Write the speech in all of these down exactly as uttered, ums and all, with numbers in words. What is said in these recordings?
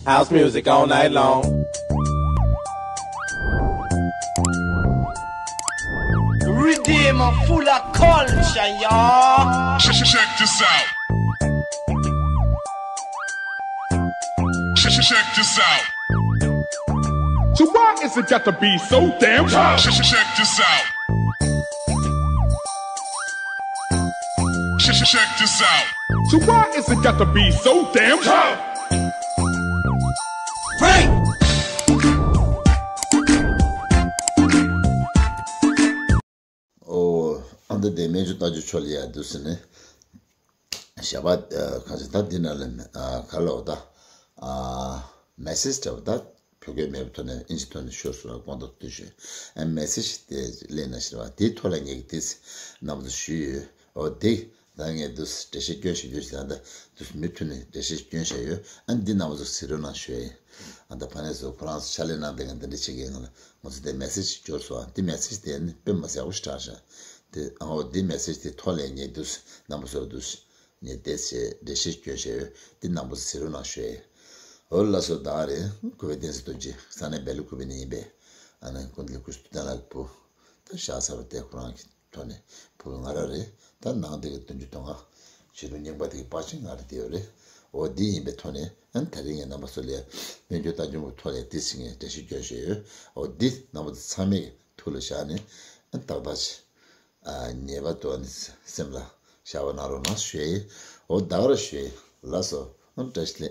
House music all night long. Redeem full of culture, y'all. Check, check, check this out. Check, check, check this out. So why is it got to be so damn tough? Check, check, check this out. Check, check, check this out. So why is it got to be so damn tough? Frank! ཨོ། ཨ་འདི་དེ་སྨན་བཅོས་ལྟ་རྒྱུ་ཆོ་ལི་ཡ་འདུག་ཟེར་ནས། ཞབས་པ་ཁ་ཅིག་ད་འདི་ན་ལ་ག་ལ་འོ་ད་མེ་སེ་ཇི་འདྲ་བོ་ད་བོད་སྐད་མེད་པའི་ཐོག་ནས་ཨིན་ཇི་ཐོག་ནས་ཤོར་སོང་ལ་དགོངས་དག་ཞུ་ཞུ། ཨ་མེ་སེ་ཇི་དེ་གླེང་ན་ཞེས་པ་དེའི་ཐོག་ལ་ངས་ཀྱི་དེ་རྣམ་པ་ཚོ་ཞུས་ཡོད། འོ་དེ་ད་ངས་འདུག་འགྲེལ་བཤད་སྐྱོན་ཞིག་ཡོད་ཟེར་ད་འདུག་མུ་མཐུད་ནས་འགྲེལ་བཤད་སྐྱོན་བཞག་ཡོད། ཨ་འདི་རྣམ་པ་ཚོ་གཟིགས་རོགས་གནང་ཞུ་ཡ་ཡིན། ཨ་ད་ཕ་ནས་སུ་ཁོ་རང་ཚོ་ཕྱག་ལས་གནང་དེ་ང་འདི་འདྲ་བྱེད་ཀྱི་ང་ལ་ང་ཚོ་དེ་མེ་སེ་ཇི་འབྱོར་སོང་། ཨ་འདི་མེ་སེ་ཇི་དེ་ནི་དཔེ་མ་སྲིད་ཡག་པོ་ཞིག་དྲག་ཤག་དེ་ཨ་འོ་འདི་མེ་སེ་ཇི་དེ་ཐོག་ལས་ངས་འདུག་རྣམ་པ་ཚོར་འདུག་ངས་དེ་ཚེ་འགྲེལ་བཤད་སྐྱོན་བཤད་ཡོད། འདི་རྣམ་པ་ཚོ་གཟིགས་རོགས་གནང་ཞུ་ཡ་ཡིན། འོ་ལགས་སོ། ད་རེད། གུས་པ་བསྟན་འཛིན་རྡོ་རྗེ་ས་གནས་སྦེལ་ཀོབ་ནས་ཡིན་པས། ཨ་ནི་ཀུན་གླེང་སྐུ་ཞབས་ཐུབ་བསྟན་ལགས་ཀྱི་བུ། ད་ཤ་ཚ་བ་དེ་ཁོ་རང་གི་ཐོག་ནས་ཕུལ་ང་ར་རེད། ད་ནང་དེ་གི་བདུན་ཅུ་དོན་ལྔ་བྱིས་སྒྲུང་རྙིང་པ་དེ་གི་པར་ཆས་ང་ར་དེ་ཡོད་རེད། འོ་འདི་ཡིན་པའི་ཐོག་ནས་ཨ་ནི་དེ་རིང་ངས་རྣམ་པ་ཚོ་ལ་སྨན་བཅོས་ལྟ་སྐྱོང་གི་ཐོག་ནས་དེ་ཟིན་ངས་འགྲེལ་བཤད་སྐྱོན་བཞག་ཡོད། འོ་འདི་རྣམ་པ་ཚོ་ཚང་མས་ཐུགས་ལ་བཞག་ནས་ཨ་ནི་ཏག་ཏག་ཅིག་ཨ་ཉེས་པ་དུ་ཨ་ནི་སེམས་ལ་བཞག་པ་གནང་རོགས་གནང་ཞུ་ཡ་ཡིན། འོ་ད་ག་ར་ཞུ་ཡ་ཡིན། ལགས་སོ། ཨ་ནི་བཀྲ་ཤིས་བདེ་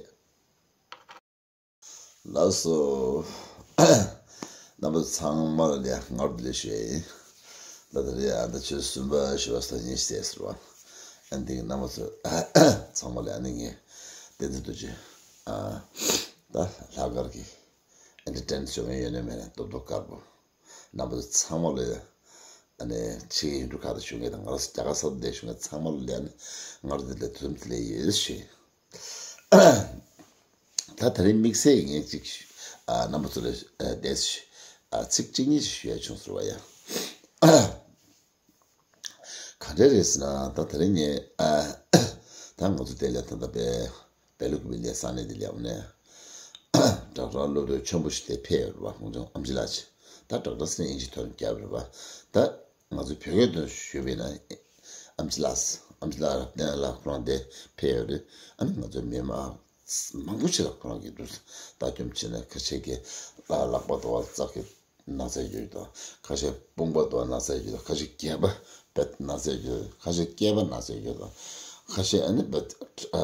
ལགས་སོ། རྣམ་པ་ཚང་མ་ལ་ཡང་སྔ་དྲོ་བདེ་ལེགས་ཞུ་ཡ་ཡིན། ད་ད་རེས་ཨ་ད་ཆུ་ཚོད་གསུམ་པ་བཞི་པ་ས་ཉིན་ཤེས་ཟེར་བ། ཨ་འདི་གི་རྣམ་པ་ཚོ་ཚང་མ་ལ་ཨ་ནི་ངས་བསྟན་འཛིན་རྡོ་རྗེ་ཨ་ད་ལྷག་དཀར་གྱི་ཨ་འདི་དྲན་བྱུང་ཡོད་ན་མེད་ན་རྡོབ་རྡོབ་དཀར་པོ། རྣམ་པ་ཚོ་ཚང་མ་ལ་ཨ་ནི་ཕྱི་ཡིན་འགྲོ་ཁ་ད་ཞུ་མཁན་དང་ང་རང་ཚོ་རྒྱ་གར་ས་བསྡད་ཞུ་མཁན་ཚང་མ་ལ་ཨ་ནི་ང་རང་ཚོ་འདི་ལ་དུས་རིམ་དེ་ལས་ཡོད་ཞུ་ཡིན། ད་ད་རིང་དམིགས་བསལ་ངས་ཅིག་ཨ་རྣམ་པ་ཚོ་ལ་ཨ་བསྡད་ཨ་ཚིག་གཅིག་གཉིས་ཤིག་ཞུ་ཡ་བྱུང་ཟེར་བ་ཡ། ག་འདྲ་རེད་ཟེར་ན་ད་ད་རིང་ངས་ཨ་ད་ང་ཚོ་དེ་ལས་ད་ལྟ་བའི་བལ་ལུག་པའི་ལས་ས་གནས་དེ་ལས་འོང་ནས་ཌོག་ཊར་སློབ་གྲྭ་ཆེན་པོ་ཞིག་དེ་ཕེབས་ཡོད་རེད་བ། ཁོང་ཚོ་ཨམ་ཆི་ལགས་ད་ཌོག་ཊར་ཟེར་ན་ཨིན་ཇི་ཐོག་ནས་བརྒྱབ་རེད་བ། ད་ང་ཚོ་བོད་སྐད་དུ་ཞུས་པ་ཡིན་ན་ཨམ་ཆི་ལགས་ཨམ་ཆི་ལགས་རབ་བརྟན་ལགས་ཁོ་རང་དེ་ཕེབས་ཡོད་རེད། ཨ་ནི་ང་ཚོ་མི་མང་མང་པོ་ཞིག་ལ་ཁོ་རང་གིས་འདུག་ལྟ་སྐྱོང་བྱས་ནས་ཁ་ཤས་ཀྱིས་ལག་པ་དང་རྩ་གི་ན་ཚ་ཡོད་དང་། ཁ་ཤས་དཔུང་པ་དང་ན་ཚ་ཡོད་དང་། ཁ་ཤས་སྐེད་པ་བད་ན་ཚ་ཡོད་དང་། ཁ་ཤས་སྐེད་པ་ན་ཚ་ཡོད་དང་། ཁ་ཤས་ཨ་ནི་བད་ཨ་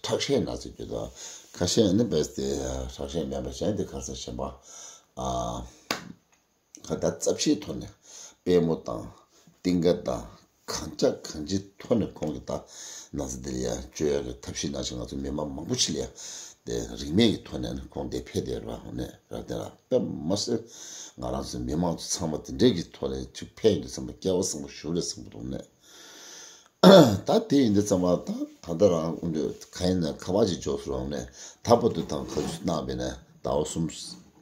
ཁྲག་ཤེད་ན་ཚ་ཡོད་དང་། ཁ་ཤས་ཨ་ནི་བད་དེ་ཁྲག་ཤེད་མེད་པ་གཞན་དེ་ཁ་ཚ་གཞན་པ་ཨ། ཁ་ད་རྩ་ཆེའི་ཐོག་ནས་པད་མོ་དང་ཏིང་ཀ་དང་གང་ཅག་གང་ཅིའི་ཐོག་ནས་ཁོང་གིས་ད་ན་ཚ་འདི་ལ་ཡ་བཅོས་ཡག་གི་ཐབས་ཤེས་གནང་ཞིང་ང་ཚོ་མི་མང་མང་པོ་ཞིག་ལ་ཡ་དེ་རིན་མེད་ཀྱི་ཐོག་ནས་ཁོང་དེ་ཕེབས་བསྡད་ར་ཧོ་ནས་ར་དེ་ལ་དཔེ་མ་སྲིད་ང་རང་ཚོ་མི་མང་ཚོ་ཚང་མ་དེ་འདྲས་ཀྱི་ཐོག་ནས་ཅིག་ཕེབས་ཡོང་དུས་ཙམ་པ་སྐལ་བ་བཟང་པོ་ཞེ་པོ་རེད་བསམ་གྱི་འདུག་ནས། ད་དེ་ཡིན་དུས་ཙམ་པ་ད་ད་ལྟ་རང་དབུ་འདྲ་ག་ཡིན་ན་ཁ་པར་ཅིག་འབྱོར་སོང་ནས་ད་བར་དུ་དང་ག་ཚོད་གནང་བས་ན་ཟླ་བ་གསུམ་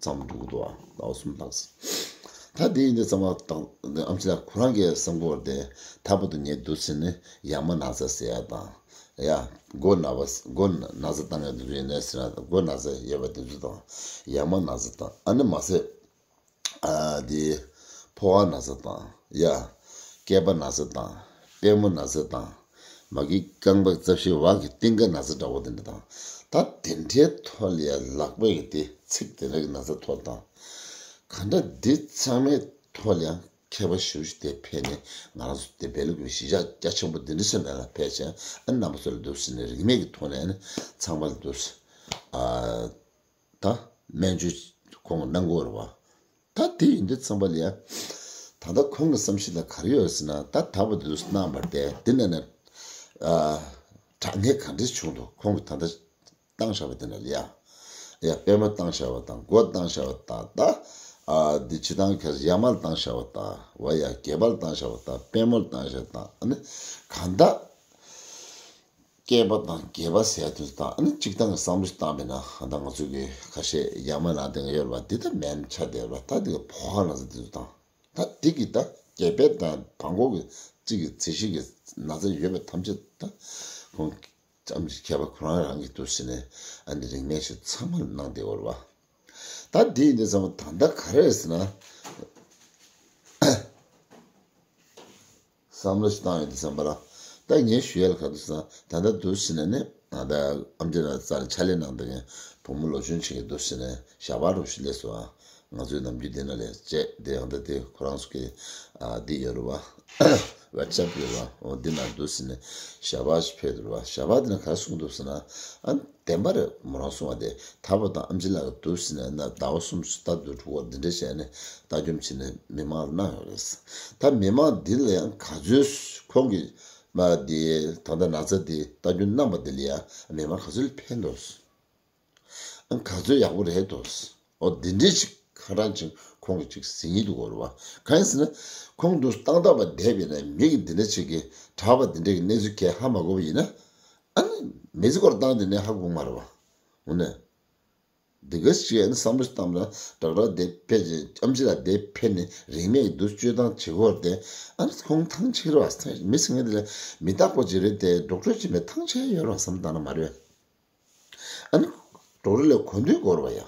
ཙམ་འགྲོ་གི་འདུག་ཨ། ཟླ་བ་གསུམ་ལྷག་ཙམ། ད་དེ་ཡིན་དུས་ཙམ་པ་དང་ཨམ་ཆི་ལགས་ཁོ་རང་གིས་བསམ་གི་ཡོད་རེད་དེ། ད་བར་དུ་ངས་འདུག་ཟེར་ནས་ཡ་མ་ན་ཚ་ཟེར་ཡ་དང་། ཡ་མགོ་ན་བ་མགོ་ན་ཚ་བཏང་ཡ་དེ་ཚོ་ཡིན་ནས་ཟེར་ན་མགོ་ན་ཚ་ཡོད་པ་དེ་ཚོ་དང་། ཡ་མ་ན་ཚ་དང་ཨ་ནི་མ་ཟད། ཨ་དེ་ཕོ་བ་ན་ཚ་དང་། ཡ་སྐེད་པ་ན་ཚ་དང་། པད་མོ་ན་ཚ་དང་། མ་གི་རྐང་པ་རྩ་བཞི་བ་གི་རྟིང་ཀ་ན་ཚ་འདྲ་བོ་དེ་འདྲ་དང་། ད་དེ་འདྲའི་ཐོག་ལ་ཡ་ལག་པས་ཀྱི་དེ་ཚིག་དེ་འདྲ་གི་ན་ཚ་ཐོག་དང་། ག་འདྲ་འདི་ཚང་མའི་ཐོག་ལ་ཡང་མཁས་པ་ཞེ་པོ་ཅིག་དེ་ཕེབས་ནས་ང་རང་ཚོ་དེ་བལ་ཡུལ་གྱི་གཞིས་ཆགས་རྒྱ་ཆེན་པོ་འདི་འདྲ་ཞིག་ནང་ལ་ཕེབས་བྱས་ཨ་རྣམ་པ་ཚོ་ལ་འདུག་ཟེར་ནས་རིན་མེད་ཀྱི་ཐོག་ནས་ཨ་ནི་ཚང་མ་ལ་འདུག་ཟེར། ཨ། ད་སྨན་བཅོས་ཁོང་གནང་དགོས་རེད་བ། ད་དེ་ཡིན་དུས་ཙམ་པ་ལ་ཡ། ད་ལྟ་ཁོང་གི་བསམ་གཞིག་ལ་ག་རེ་ཡོད་ཟེར་ན་ད་ད་བར་དུ་གནང་བར་དེ་འདི་ནས་ནས་ཨ་དྲག་གནོན་ག་འདྲས་བྱུང་འདུག་ཁོང་གིས་ད་ལྟ་བཏང་བཞག་པ་དེ་འདྲ་ལ་ཡ། ཡ་པད་མ་བཏང་བཞག་པ་དང་མགོ་བཏང་བཞག་པ་དང་ད་ཨ་འདི་སྤྱི་བཏང་གི་ཡ་མ་ལ་བཏང་བཞག་པ་དང་བ་ཡ་སྐེད་པ་ལ་བཏང་བཞག་པ་དང་པད་མོ་ལ་བཏང་བཞག་པ་དང་ཨ་ནི་གང་ལྟར། སྐེད་པ་དང་སྐེད་པ་ཟེར་དུས་དང་ཨ་ནི་གཅིག་ཐང་གི་བསམ་བློ་ཞིག་བཏང་བས་ན་ད་ང་ཚོ་གི་ཁ་ཤས་ཡ་མ་ན་དེ་ཡོད་རེད་བ། འདི་ད་སྨན་ཆ་དེ་རེད་བ། ད་འདི་གི་ཕོ་བ་ན་ཚ་དེ་ཚོ་དང་ད་འདི་གི་ད་སྐེད་པའི་དང་བྲང་ཁོག་གི་གཅིག་གི་རྩི་ཤིང་གི་ན་ཚ་ཡོད་པ་ཐམས་ཅད་ད་ཁོང་ ཙམ་གྱི་མཁས་པ་ཁོ་རང་རང་གིས་འདུག་ཟེར་ནས་ཨ་ནི་རིན་མེད་ཞིག་ཚང་མ་གནང་བསྡད་ཡོད་རེད་བ། ད་འདི་ཡིན་དུས་ཙམ་ད་ལྟ་ག་རེ་རེད་ཟེར་ན། བསམ་བློ་ཞིག་བཏང་ཡོང་དུས་ཙམ་པ་ལ། ད་ངས་ཞུ་ཡ་ལ་ག་འདུག་ཟེར་ན། ད་ལྟ་འདུག་ཟེར་ནས་ནི་ད་ལྟ་ཨམ་ཆི་ལགས་རྩ་ལ་ཕྱག་ལས་གནང་བསྡད་མཁན་བུ་མོ་ལོ་ཆུང་ཅིག་གིས་འདུག་ཟེར་ནས་ཞལ་པར་རོ་ཞིག་སླེབས་སོང་ཨ། ང་ཚོའི་ནམ་རྒྱུན་འདི་ན་ལས་བཅད་དེ་ཡང་ད་དེ་ཁོ་རང་ཚོ་གི་ཨ་འདི་ཡོད་རེད་བ། ཝ་ཊི་སེབ་ཡོད་རེད་བ། འོ་འདི་ན་འདུག་ཟེར་ནས་ཞལ་པར་ཞིག་ཕེབས་འདུག་རེད་བ། ཞལ་པར་འདི་ན་ག་རེ་གསུངས་འདུག་ཟེར་ན། ཨ། བདེན་པ་རེད། མོ་རང་གསུངས་པ་དེ་ད་བར་དུ་ཨམ་ཆི་ལགས་ཀྱིས་འདུག་ཟེར་ནས་ཟླ་བ་གསུམ་ཙམ་ལྟ་འདུག་འགྲོ་བར་འདི་འདྲ་བྱས་ནས་ལྟ་སྐྱོང་བྱས་ནས་མི་མང་ལ་གནང་ཡོད་རེད། ད་མི་མང་འདི་ལ་ཡང་ག་ཚོད་ཁོང་གིས་མ་དེ་ད་ལྟ་ན་ཚ་དེ་ལྟ་སྐྱོང་གནང་པ་དེ་ལ་ཡང་མི་མང་ག་ཚོད་ལ་ཕན་འདུག་ཨ། ག་ཚོད་ཡག་པོ་རེད་འདུག་འོ་འདི་འདྲ་ཞིག་ཁ་གྲངས་ཅིག་ཁོང་གིས་ཅིག་ཟིན་གྱི་འདུག་གོ་རེད་བ། གང་ཡིན་ཟེར་ན་ཁོང་འདུག་སྟངས་སྟབས་བདེ་བས་ན་མི་གིས་འདི་འདྲ་ཞིག་གིས་དྲག་པ་འདི་འདྲ་གི་གནས་ཚུལ་གས་ཧ་མ་གོ་བ་ཡིན་ན། ཨ་ནི་མི་ཚེ་སྐོར་བཏང་དེ་ནས་ཧ་གོ་མ་རེད་བ། འོ་ནས། འདི་ག་ཞིག་ཨ་ནི་བསམ་བློ་བཏང་ན་དྲག་དྲག་དེ་ཕེབས་ཀྱི་ཨམ་ཆི་ལགས་དེ་ཕེབས་ནས་རིན་མེད་འདུག་སྤྱོད་སྟངས་བྱེད་སྐོར་དེ། ཨ་ནི་ཁོང་ཐང་ཆད་རེད་བ། མི་ཟེར་མཁན་དེ་ལ་མི་རྟག་པ་ཅིག་རེད་དེ། ཌོག་ཊར་ཅིག་མེད་ཐང་ཆད་ཡོད་རེད་བསམ་བཏང་ན་མ་རེད། ཨ་ནི་ཌོག་ཊར་ལ་གོ་འདོད་དགོས་རེད་བ་ཡ།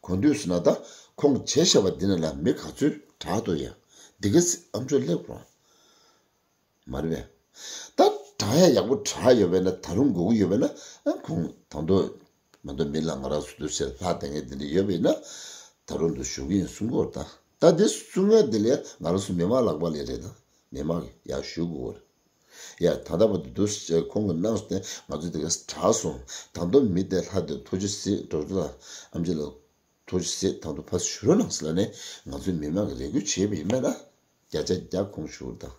གོ་འདོད་ཟེར་ན་ད་ཁོང་བྱས་བཞག་པ་འདི་ན་ལ་མི་ག་ཚོད་དྲག་འདུག་ཡ། འདི་ག་ཨམ་ཅོག་སླེབས་རོགས། མ་རེད་པས། ད་དྲག་ཡ་ཡག་པོ་དྲག་ཡོད་པས་ན་ད་རུང་དགོས་ཀྱི་ཡོད་པས་ན། ཨ། ཁོང་ད་དུང་མ་གཏོགས་མི་ལ་ང་རང་ཚོ་འདུག་ཟེར་ལྷག་བསྡད་མཁན་དེ་འདྲ་ཡོད་པས་ན་ད་རུང་འདུག་ཞུ་གི་ཡིན་གསུང་གི་ཡོད་རེད། ད་ད་དེ་གསུང་ཡ་དེ་ལས་ང་རང་ཚོ་མི་མང་ལག་པ་ལ་རེད། ད་མི་མང་གིས་ཡར་ཞུ་དགོས་རེད། ཡ། ད་ལྟ་བར་དུ་འདུག་ཟེར་ཁོང་གིས་གནང་སོང་སྟེ་ང་ཚོ་དེ་ག་དྲག་སོང་། ད་དུང་མི་དེ་ལྷག་དེ་ཐུགས་རྗེ་གཟིགས། ཌོག་ཊར་ལགས་ཨམ་ཆི་ལགས་ཐུགས་རྗེ་གཟིགས། ད་དུང་ཕར་ཞུ་རོགས་གནང་ཟེར་ལབ་ནས་ང་ཚོའི་མི་མང་གིས་རེ་སྐུལ་བྱས་པ་ཡིན་པས་ན་བརྒྱ་ཆ་བརྒྱ་ཁོང་ཞུ་རེད་ད།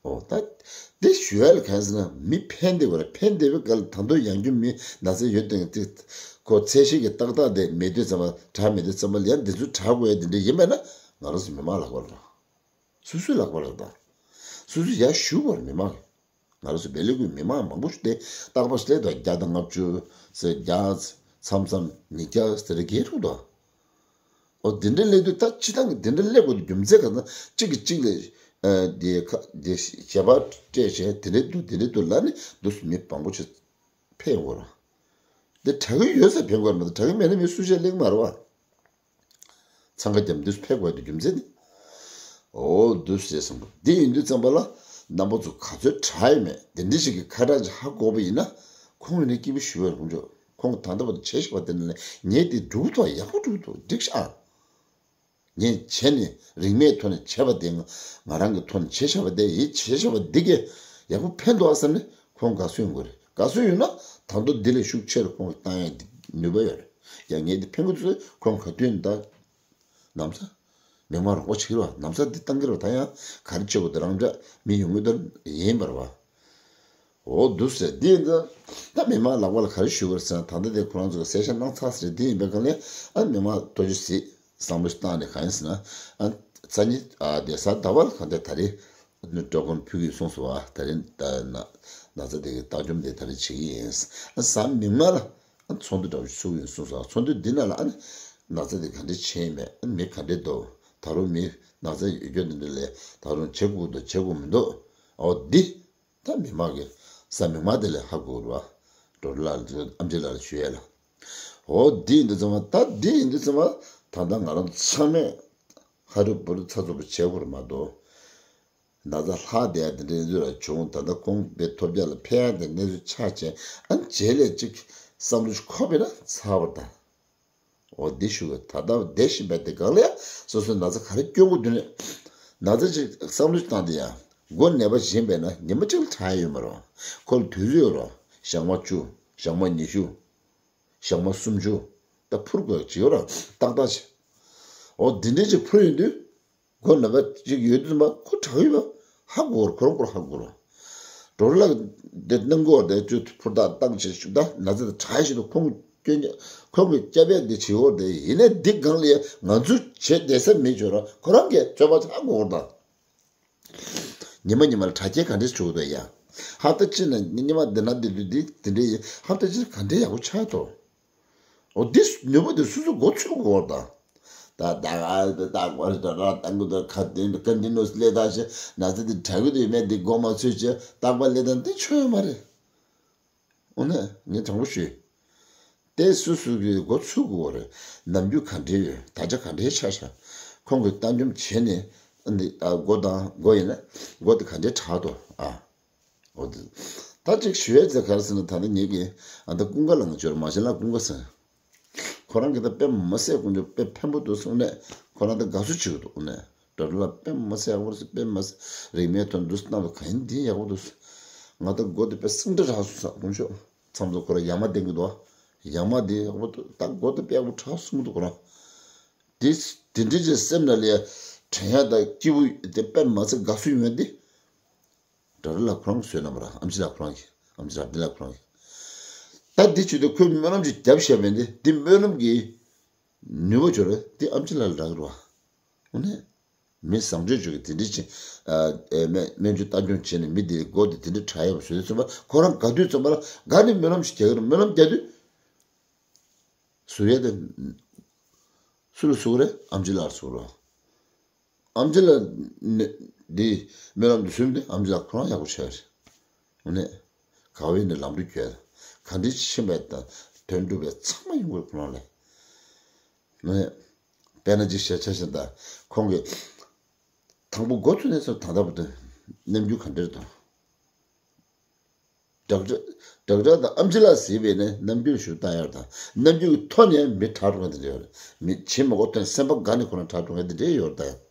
འོ་ད། འདི་ཞུ་ཡ་ལ་གང་ཟེར་ན་མི་ཕན་བདེ་བ་རེད། ཕན་བདེ་བའི་སྐབས་ལ་ད་དུང་ཡང་རྒྱུན་མི་ན་ཚ་ཡོད་དེ་དེ་ཁོ་ཚད་གཞི་གི་ཏག་ཏག་དེ་མེད་དུས་ཙམ་པ། དྲག་མེད་དུས་ཙམ་པ་ལ་ཡང་འདི་ཚོ་དྲག་དགོས་ཡ་དེ་འདྲ་ཡིན་པས་ན་ང་རང་ཚོ་མི་མང་ལག་པ་ལ་རོགས། སོ་སོའི་ལག་པ་ལ་རོགས་དང་། སོ་སོས་ཡར་ཞུ་དགོས་རེད་མི་མང་གིས། ང་རང་ཚོ་བེ་ལེ་ཀུའི་མི་མང་མང་པོ་ཞིག་དེ་རྟག་པར་སླེབས་དང་བརྒྱ་དང་ལྔ་བཅུ་ཟེར། བརྒྱ། མཚམས་མཚམས་ཉིས་བརྒྱ་ཟེར་རེ་བརྒལ་འགྲོ་འདུག་འོ་དེ་འདྲ་སླེབས་དུས་ད་སྤྱིར་བཏང་གི་དེ་འདྲ་སླེབས་དགོས་རྒྱུ་མཚན་ག་ན་གཅིག་གིས་གཅིག་ལ་ཨ་དེ་ཁ་དེ་ཞལ་པར་སྤྲད་བྱས་དེ་འདྲ་འདུག་དེ་འདྲ་འདུག་ལབ་ནས་འདུག་སེ་མི་མང་པོ་ཞིག་ཕེབས་ཡོང་གི་རེད། དེ་དྲག་གི་ཡོད་ས་ཕེབས་དགོས་རེད་མ་གཏོགས་དྲག་གི་མེད་ན་མི་སུ་ཞིག་སླེབས་ཀྱི་མ་རེད་བ། འཚང་ཁ་བརྒྱབ་འདུག་སེ་ཕེབས་དགོས་ཡ་དེ་རྒྱུ་མཚན་ནི། འོ་འདུག་སེ་བྱས་སོང་། འདི་ཡིན་དུས་ཙམ་པ་ལ་རྣམ་པ་ཚོ་ག་ཚོད་དྲག་ཡོད་མེད་དེ་འདྲ་ཞིག་གི་ཁ་གྲངས་ཅིག་ཧ་གོ་བ་ཡིན་ན་ཁོང་ཡིན་ན་སྐྱིད་པོ་ཞུ་བར་ཁོང་ཚོ་ཁོང་ད་ལྟ་བར་དུ་བྱས་བཞག་པ་དེ་ནས་ངས་དེ་འགྲུབ་ཐུབ་ཡག་པོ་འགྲུབ་འདུག་འགྲིག་ཤག་ངས་བྱས་ནས་རིན་མེད་ཐོག་ནས་བྱས་པ་དེ་ང་ང་རང་གི་ཐོག་ནས་བྱས་བཞག་པ་དེ་ཡིན། བྱས་བཞག་པ་འདི་གས་ཡག་པོ་ཕན་འདུག་ཨ་བསམ་ནས་ཁོང་དགའ་བསུ་ཡོང་གི་རེད། དགའ་བསུ་ཡོང་ན་ད་དུང་འདི་ལས་ཤུགས་ཆེ་རུ་ཁོང་གིས་བཏང་ཡ་འདི་ནུས་པ་ཡོད་རེད། ཡང་ངས་འདི་ཕན་གི་ཚོད་ཁོང་ག་དུས་ད་ལམ་སང་མི་མང་རོགས་པ་བྱེད་ཀྱི་རེད་བ། ལམ་སང་འདི་བཏང་གི་རེད་བ། ད་ཡང་ག་རེ་བྱེད་དགོས་དེ་རང་འདྲ་མི་ཡོང་གི་འདུག་ཡིན་པ་རེད་བ། འོ་འདུག་སེ་འདི་ཡིན་ཙང་ད་མི་མང་ལག་པ་ལ་ག་རེ་ཞུ་དགོས་རེད་ཟེར་ན། ད་ལྟ་དེ་ཁོ་རང་ཚོ་གི་གསལ་བཤད་གནང་ཚར་ཟེར། འདི་ཡིན་པའི་སྒང་ལ་ཨ་མི་མང་ཐུགས་རྗེ་གཟིགས། བསམ་བློ་ཞིག་བཏང་ནས་གང་ཡིན་ཟེར་ན། ཨ་སང་ཉིན་ཨ་དེ་གཟའ་ཟླ་བ་ལ་གང་ལྟར་ད་རེས་སྤྲོ་དགོངས་ཕུལ་གྱི་ཡིན་གསུངས་སོང་བ། ད་རེས་ད་ན་ན་ཚ་དེ་གི་ལྟ་སྐྱོང་དེ་ད་རེས་བྱེད་ཀྱི་ཡིན། ཨ་གཟའ་མིག་དམར་ལ་ཨ་ཚོགས་འདུ་འདྲ་བོ་ཞིག་ཚུགས་ཀྱི་ཡིན་གསུངས་སོང་། ཚོགས་འདུ་འདི་ནང་ལ་ཨ་ནི་ན་ཚ་དེ་ག་འདྲས་ཕྱིན་ཡོད་མེད། ཨ་མི་ག་འདྲས་འདུག་ད་རུང་མི་ན་ཚ་ཡོད་རྒྱུ་འདི་འདྲ་ལས་ད་རུང་བྱེད་དགོས་འདུག་བྱེད་དགོས་མི་འདུག་འོ་འདི། ད་མི་མང་གིས་གཟའ་མིག་དམར་དེ་ལ་ཧ་གོ་རེད་བ། ཌོག་ཊར་ལགས་ལ་ཨམ་ཆི་ལགས་ལ་ཞུ་ཡས་ལ། འོ་འདི་ཡིན་དུས་ཙམ་པ། ད་འདི་ཡིན་དུས་ཙམ་པ་ད་ལྟ་ང་རང་ཚང་མས་ཧ་རུ་བུ་རུ་ཚ་ཚུབ་པོ་བྱེད་དགོས་རེད་མ་གཏོགས། ན་ཚ་ལྷག་བསྡད་ཡ་དེ་འདྲ་ཡིན་ཚུལ་ལ་བྱུང་། ད་ལྟ་ཁོང་དཔེ་ཐོབ་རྒྱག་ལ་ཕེབས་ཡ་དེ་གནས་ཚུལ་ཆགས་བྱས། ཨ་རྗེས་ལས་ཅིག་བསམ་བློ་ཞིག་འཁོར་བས་ན་ཚར་བ་དང་། འོ་འདི་ཞུ་གི། ད་ལྟ་བསྡད་བཞིན་པའི་དེ་སྒང་ལ་ཡང་སོ་སོའི་ན་ཚ་ག་རེ་སྐྱོན་དགོས་དུས་ནས། ན་ཚ་ཅིག་བསམ་བློ་ཞིག་བཏང་སྟེ་ཡང་མགོ་ནད་པ་བཞེངས་པས་ན་ཉི་མ་གཅིག་ལ་དྲག་ཡ་ཡོད་མ་རེད། ཁོ་ལ་དུས་ཚོད་ཡོད་རེད། ཞག་མ་བཅུ། ཞག་མ་ཉི་ཤུ། ཞག་མ་སུམ་ཅུ། ད་འཕུར་དགོས་ཅིག་ཡོད་རེད། ཏག་ཏག་ཅིག་འོ་འདི་འདྲས་ཅིག་འཕུར་ཡོང་དུས། ཁོ་ན་བ་ཅིག་ཡོད་དུས་ཙམ་པ་ཁོ་དྲག་ཡོད་པ་ཧ་གོ་ར། ཁོ་རང་ཁོ་རང་ཧ་གོ་ར། ཌོག་ཊར་ལགས་དེ་གནང་གོ་ར། དེ་ཅུ་འཕུར་ཐག་བཏང་བྱས་ཤུགས་ད་ན་ཚ་དེ་དྲག་ཤིག་ཏུ་ཁོང་སྐྱོན་ཁོང་གི་སྐྱབས་ཡ་དེ་བྱེད་འོ་དེ་ཡིན་ནའི་འདི་སྒང་ལ་ང་ཚོ་བྱེད་བསྡད་ས་མེད་ཆོག་ར། ཁོ་རང་གིས་ཚོད་པ་ཧ་གོ་ར། ད་ཉི་མ་ཉི་མ་ལ་དྲག་སྐྱེད་ག་འདྲས་བྱུང་འདུག་ཡ། ཧབ་ཏ་གཅིག་ན་ཉི་མ་འདི་ན་འདི་འདུག་འདི་འདི་འདྲས་ཡིན། ཧབ་ཏ་གཅིག་ག་འདྲས་ཡག་པོ་ཆགས་ཐུབ། འོ་འདི་ནུས་པ་འདི་སོ་སོ་མགོ་ཚོས་དགོས་པར་དང་། ད་ད་ཨ་ད་ད་གོ་རེ་ད་ར་ད་གོ་ད་ཁ་དེ་ཀ་འདི་ནོ་སླེ་ད་ཤེ་ན་ཚ་འདི་དྲག་གི་འདུག་མེད་འདི་མགོ་མ་ཚོས་ཅེ་རྟག་པ་སླེ་ད་འདི་ཆོ་ཡོད་མ་རེད། ནས་ངས་དྲང་པོ་ཞུས། དེ་སུ་སུ་གིས་མགོ་ཚོས་དགོས་རེད། ནམ་རྒྱུན་ག་འདྲས་ཡོད། ད་ཆ་ག་འདྲས་ཆགས་ཤག་ཁོང་གིས་ལྟ་འཇོམས་བྱས་ནས་འདི་ཨ་མགོ་དང་མགོ་ཡིན་ན་མགོ་དེ་ག་འདྲས་དྲག་འདུག་ཨ། འོ་དེ། ད་ཅིག་ཞུ་ཡས་ཚེ་ག་རེ་ཟེར་ན། ད་ནི་ངེད་ཀྱིས་ཨ་ད་ཀུན་དགའ་ལགས་ང་ཅོར་མ་ཤེས་ལ་ཀུན་དགའ་ཟེར། ཁོ་རང་གིས་ད་དཔེ་མ་སྲིད་ཀུན་ཅོ་དཔེ་ཕན་པོ་འདུག་གསུངས་ནས་ཁོ་རང་ད་དགའ་བསུ་བྱེད་ཀྱི་འདུག་ནས། ཌོག་ཊར་ལགས་དཔེ་མ་སྲིད་ཡག་པོ་རེད། དཔེ་མ་སྲིད་རིན་མེད་ཐོན་འདུག་སྟངས་ག་ཡིན་འདི་ཡག་པོ་འདུག་ང་ད་མགོ་དེ་དཔེ་སེང་ཁྲ་རག་སོང་ཟེར་ཀུན་ཅོ། མཚམས་སུ་ཁོ་རང་ཡ་མ་བསྟན་གྱི་འདུག་ཡ་མ་དེ་ཡག་པོ་འདུག་ད་མགོ་དེ་དཔེ་ཡག་པོ་དྲག་སོང་གི་འདུག་ཁོ་རང་། དེ་དེ་འདྲ་ཅིག་སེམས་ནང་ལ་དྲན་ཡ་དང་སྐྱིད་པོ་དེ་དཔེ་མ་སྲིད་དགའ་བསུ་ཡོང་ཡ་འདི། ཌོག་ཊར་ལགས་ཁོ་རང་གིས་བཟོས་གནང་བ་རེད། ཨེམ་ཆི་ལགས་ཁོ་རང་གིས། ཨེམ་ཆི་རབ་བརྟན་ལགས་ཁོ་རང་གིས། ད་འདི་བྱེད་དུས་ཁོས་སྨོན་ལམ་ཅིག་བརྒྱབ་བཞག་པ་ཡིན་ཏེ། འདི་སྨོན་ལམ་གྱི་ནུས་པ་ཅིག་རེད། འདི་ཨེམ་ཆི་ལགས་ལ་རག་གི་རེད་བ། འོ་ནས། མི་བཟང་སྤྱོད་ཅིག་གིས་དེ་འདྲ་བྱས། ཨ་ཨེ་སྨན་སྨན་བཅོས་ལྟ་སྐྱོང་བྱས་ནས་མི་དེའི་མགོ་དེ་དེ་འདྲ་དྲག་ཡོད་པ་བཟོས་དུས་ཙམ་པ་ཁོ་རང་དགའ་དུས་ཙམ་པ་ལ་དགའ་ནས་སྨོན་ལམ་ཞིག་རྒྱག་གི་རེད། སྨོན་ལམ་རྒྱག་དུས། ཟུར་ཡ་དེ་སུ་ལ་ཟུར་རེད། ཨེམ་ཆི་ལགས་ལ་ཟུར་རོ། ཨེམ་ཆི་ལགས་ནས་འདི་སྨོན་ལམ་འདི་ཟུར་འདི་ཨེམ་ཆི་ལགས་ཁོ་རང་ཡག་པོ་བྱས་རེད། ཨ་ནི་ག་བའི་ནས་ལམ་འགྲོ་རྒྱུ་ག་འདྲི་ཕྱིན་པའི་དོན་འགྲུབ་པའི་ཚང་མ་ཡོང་དགོས་ཁོ་རང་ལས། ཨ་ནི་དཔེར་ན་ཅིག་བཤད་ཆ་བཞིན་ད་ཁོང་གིས་དང་པོ་འགོ་ཚུགས་ནས་བཟུང་ད་ལྟ་བར་དུ་རྣམ་འགྱུར་ག་འདྲ་རེད་དང་། ཌོག་ཊར་ཌོག་ཊར་དང་ཨེམ་ཆི་ལགས་ཟེར་བས་ནས་རྣམ་འགྱུར་ཞུ་ལྟ་ཡར་དང་རྣམ་འགྱུར་གྱི་ཐོག་ནས་མི་དྲག་འགྲོ་མཁན་དེ་འདྲ་ཡོད་རེད། མི་བྱེད་མ་དགོས་དོན་སེམས་པ་དགའ་ནས་ཁོ་རང་དྲག་འགྲོ་མཁན་དེ་འདྲ་ཡོད་རེད་ད་ཡང་།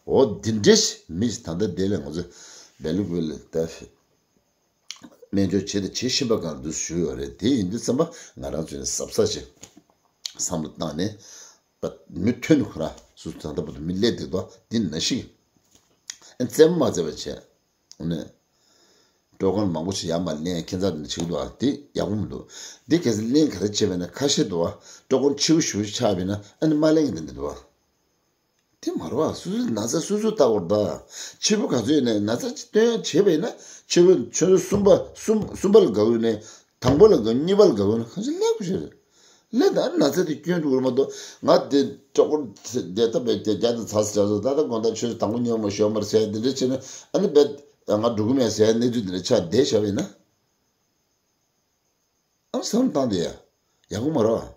འོ་འདི་འདྲའི་མི་ཞིག་ད་ལྟ་དེ་ལས་ང་ཚོ་སྦེལ་ཀོབ་ལ་ད་སྨན་བཅོས་བྱེད་དང་བྱེད་བཞིན་པ་གང་འདུག་ཞུས་ཡོད་རེད། དེ་ཡིན་དུས་ཙམ་པ་ང་རང་ཚོས་ནས་གཟབ་གཟབ་ཅིག་བསམ་བློ་བཏང་ནས་མུ་མཐུད་ནས་ཁོ་རང་སོ་སོ་ད་ལྟ་བར་དུ་མི་སླེབས་བསྡད་འདུག་འདི་ནང་བཞིན་རྩེད་མོ་མ་རྩེ་བ་བྱས། ནས། སྤྲོ་གོང་མང་པོ་ཞིག་ཡར་མར་ལེན་ཁྱད་མཚར་དེ་འདྲ་བྱེད་ཀྱི་འདུག་བ། དེ་ཡག་པོ་མི་འདུག་འདི་གལ་སྲིད་ལེན་ག་རེ་བྱས་པས་ན་ཁ་ཤས་འདུག་བ། སྤྲོ་གོང་ཆེ་བོ་ཞེ་པོ་ཅིག་ཆགས་པས་ན་ཨ་ནི་མ་ལེན་གྱི་འདི་འདུག་བ། དེ་མ་རེད་བ། སོ་སོའི་ན་ཚ་སོ་སོས་བལྟ་དགོས་རེད་ད། ཆེ་བོ་ག་ཚོད་ཡིན་ནའི་ན་ཚ་ཅིག་སྟོན་ཡ་བྱས་པ་ཡིན་ན་ཆེ་བོ་ཆུ་ཚོད་གསུམ་པ་གསུམ་གསུམ་པ་ལ་དགའ་བོ་ནས། དང་པོ་ལ་དགའ་གཉིས་པ་ལ་དགའ་བོ་ན་གང་ཅི་ལེགས་པོ་ཞིག་རེད། ལས་ད་ན་ཚ་དེ་སྐྱོན་འགྲོ་གི་རེད་མ་གཏོགས་ང་དེ་སྤྲོ་གོང་དེ་ལྟ་བུའི་དེ་བརྒྱ་དང་ཚ་ས་བྱ་སོང་། ད་ལྟ་དགོང་དག་ཆུ་ཚོད་དང་པོ་ཉིན་མོ་ཞོགས་མར་ཟས་འདི་འདྲ་བྱས་ན་ཨ་ནི་རྦད་ང་འགྲོ་གི་མེད་ཟེར་གནས་ཚུལ་འདི་འདྲ་ཆགས་བསྡད་བཞག་པ་ཡིན་ན། ཨ་བསམ་བཏང་དེ་ཡ་ཡག་པོ་མ་རེད་བ།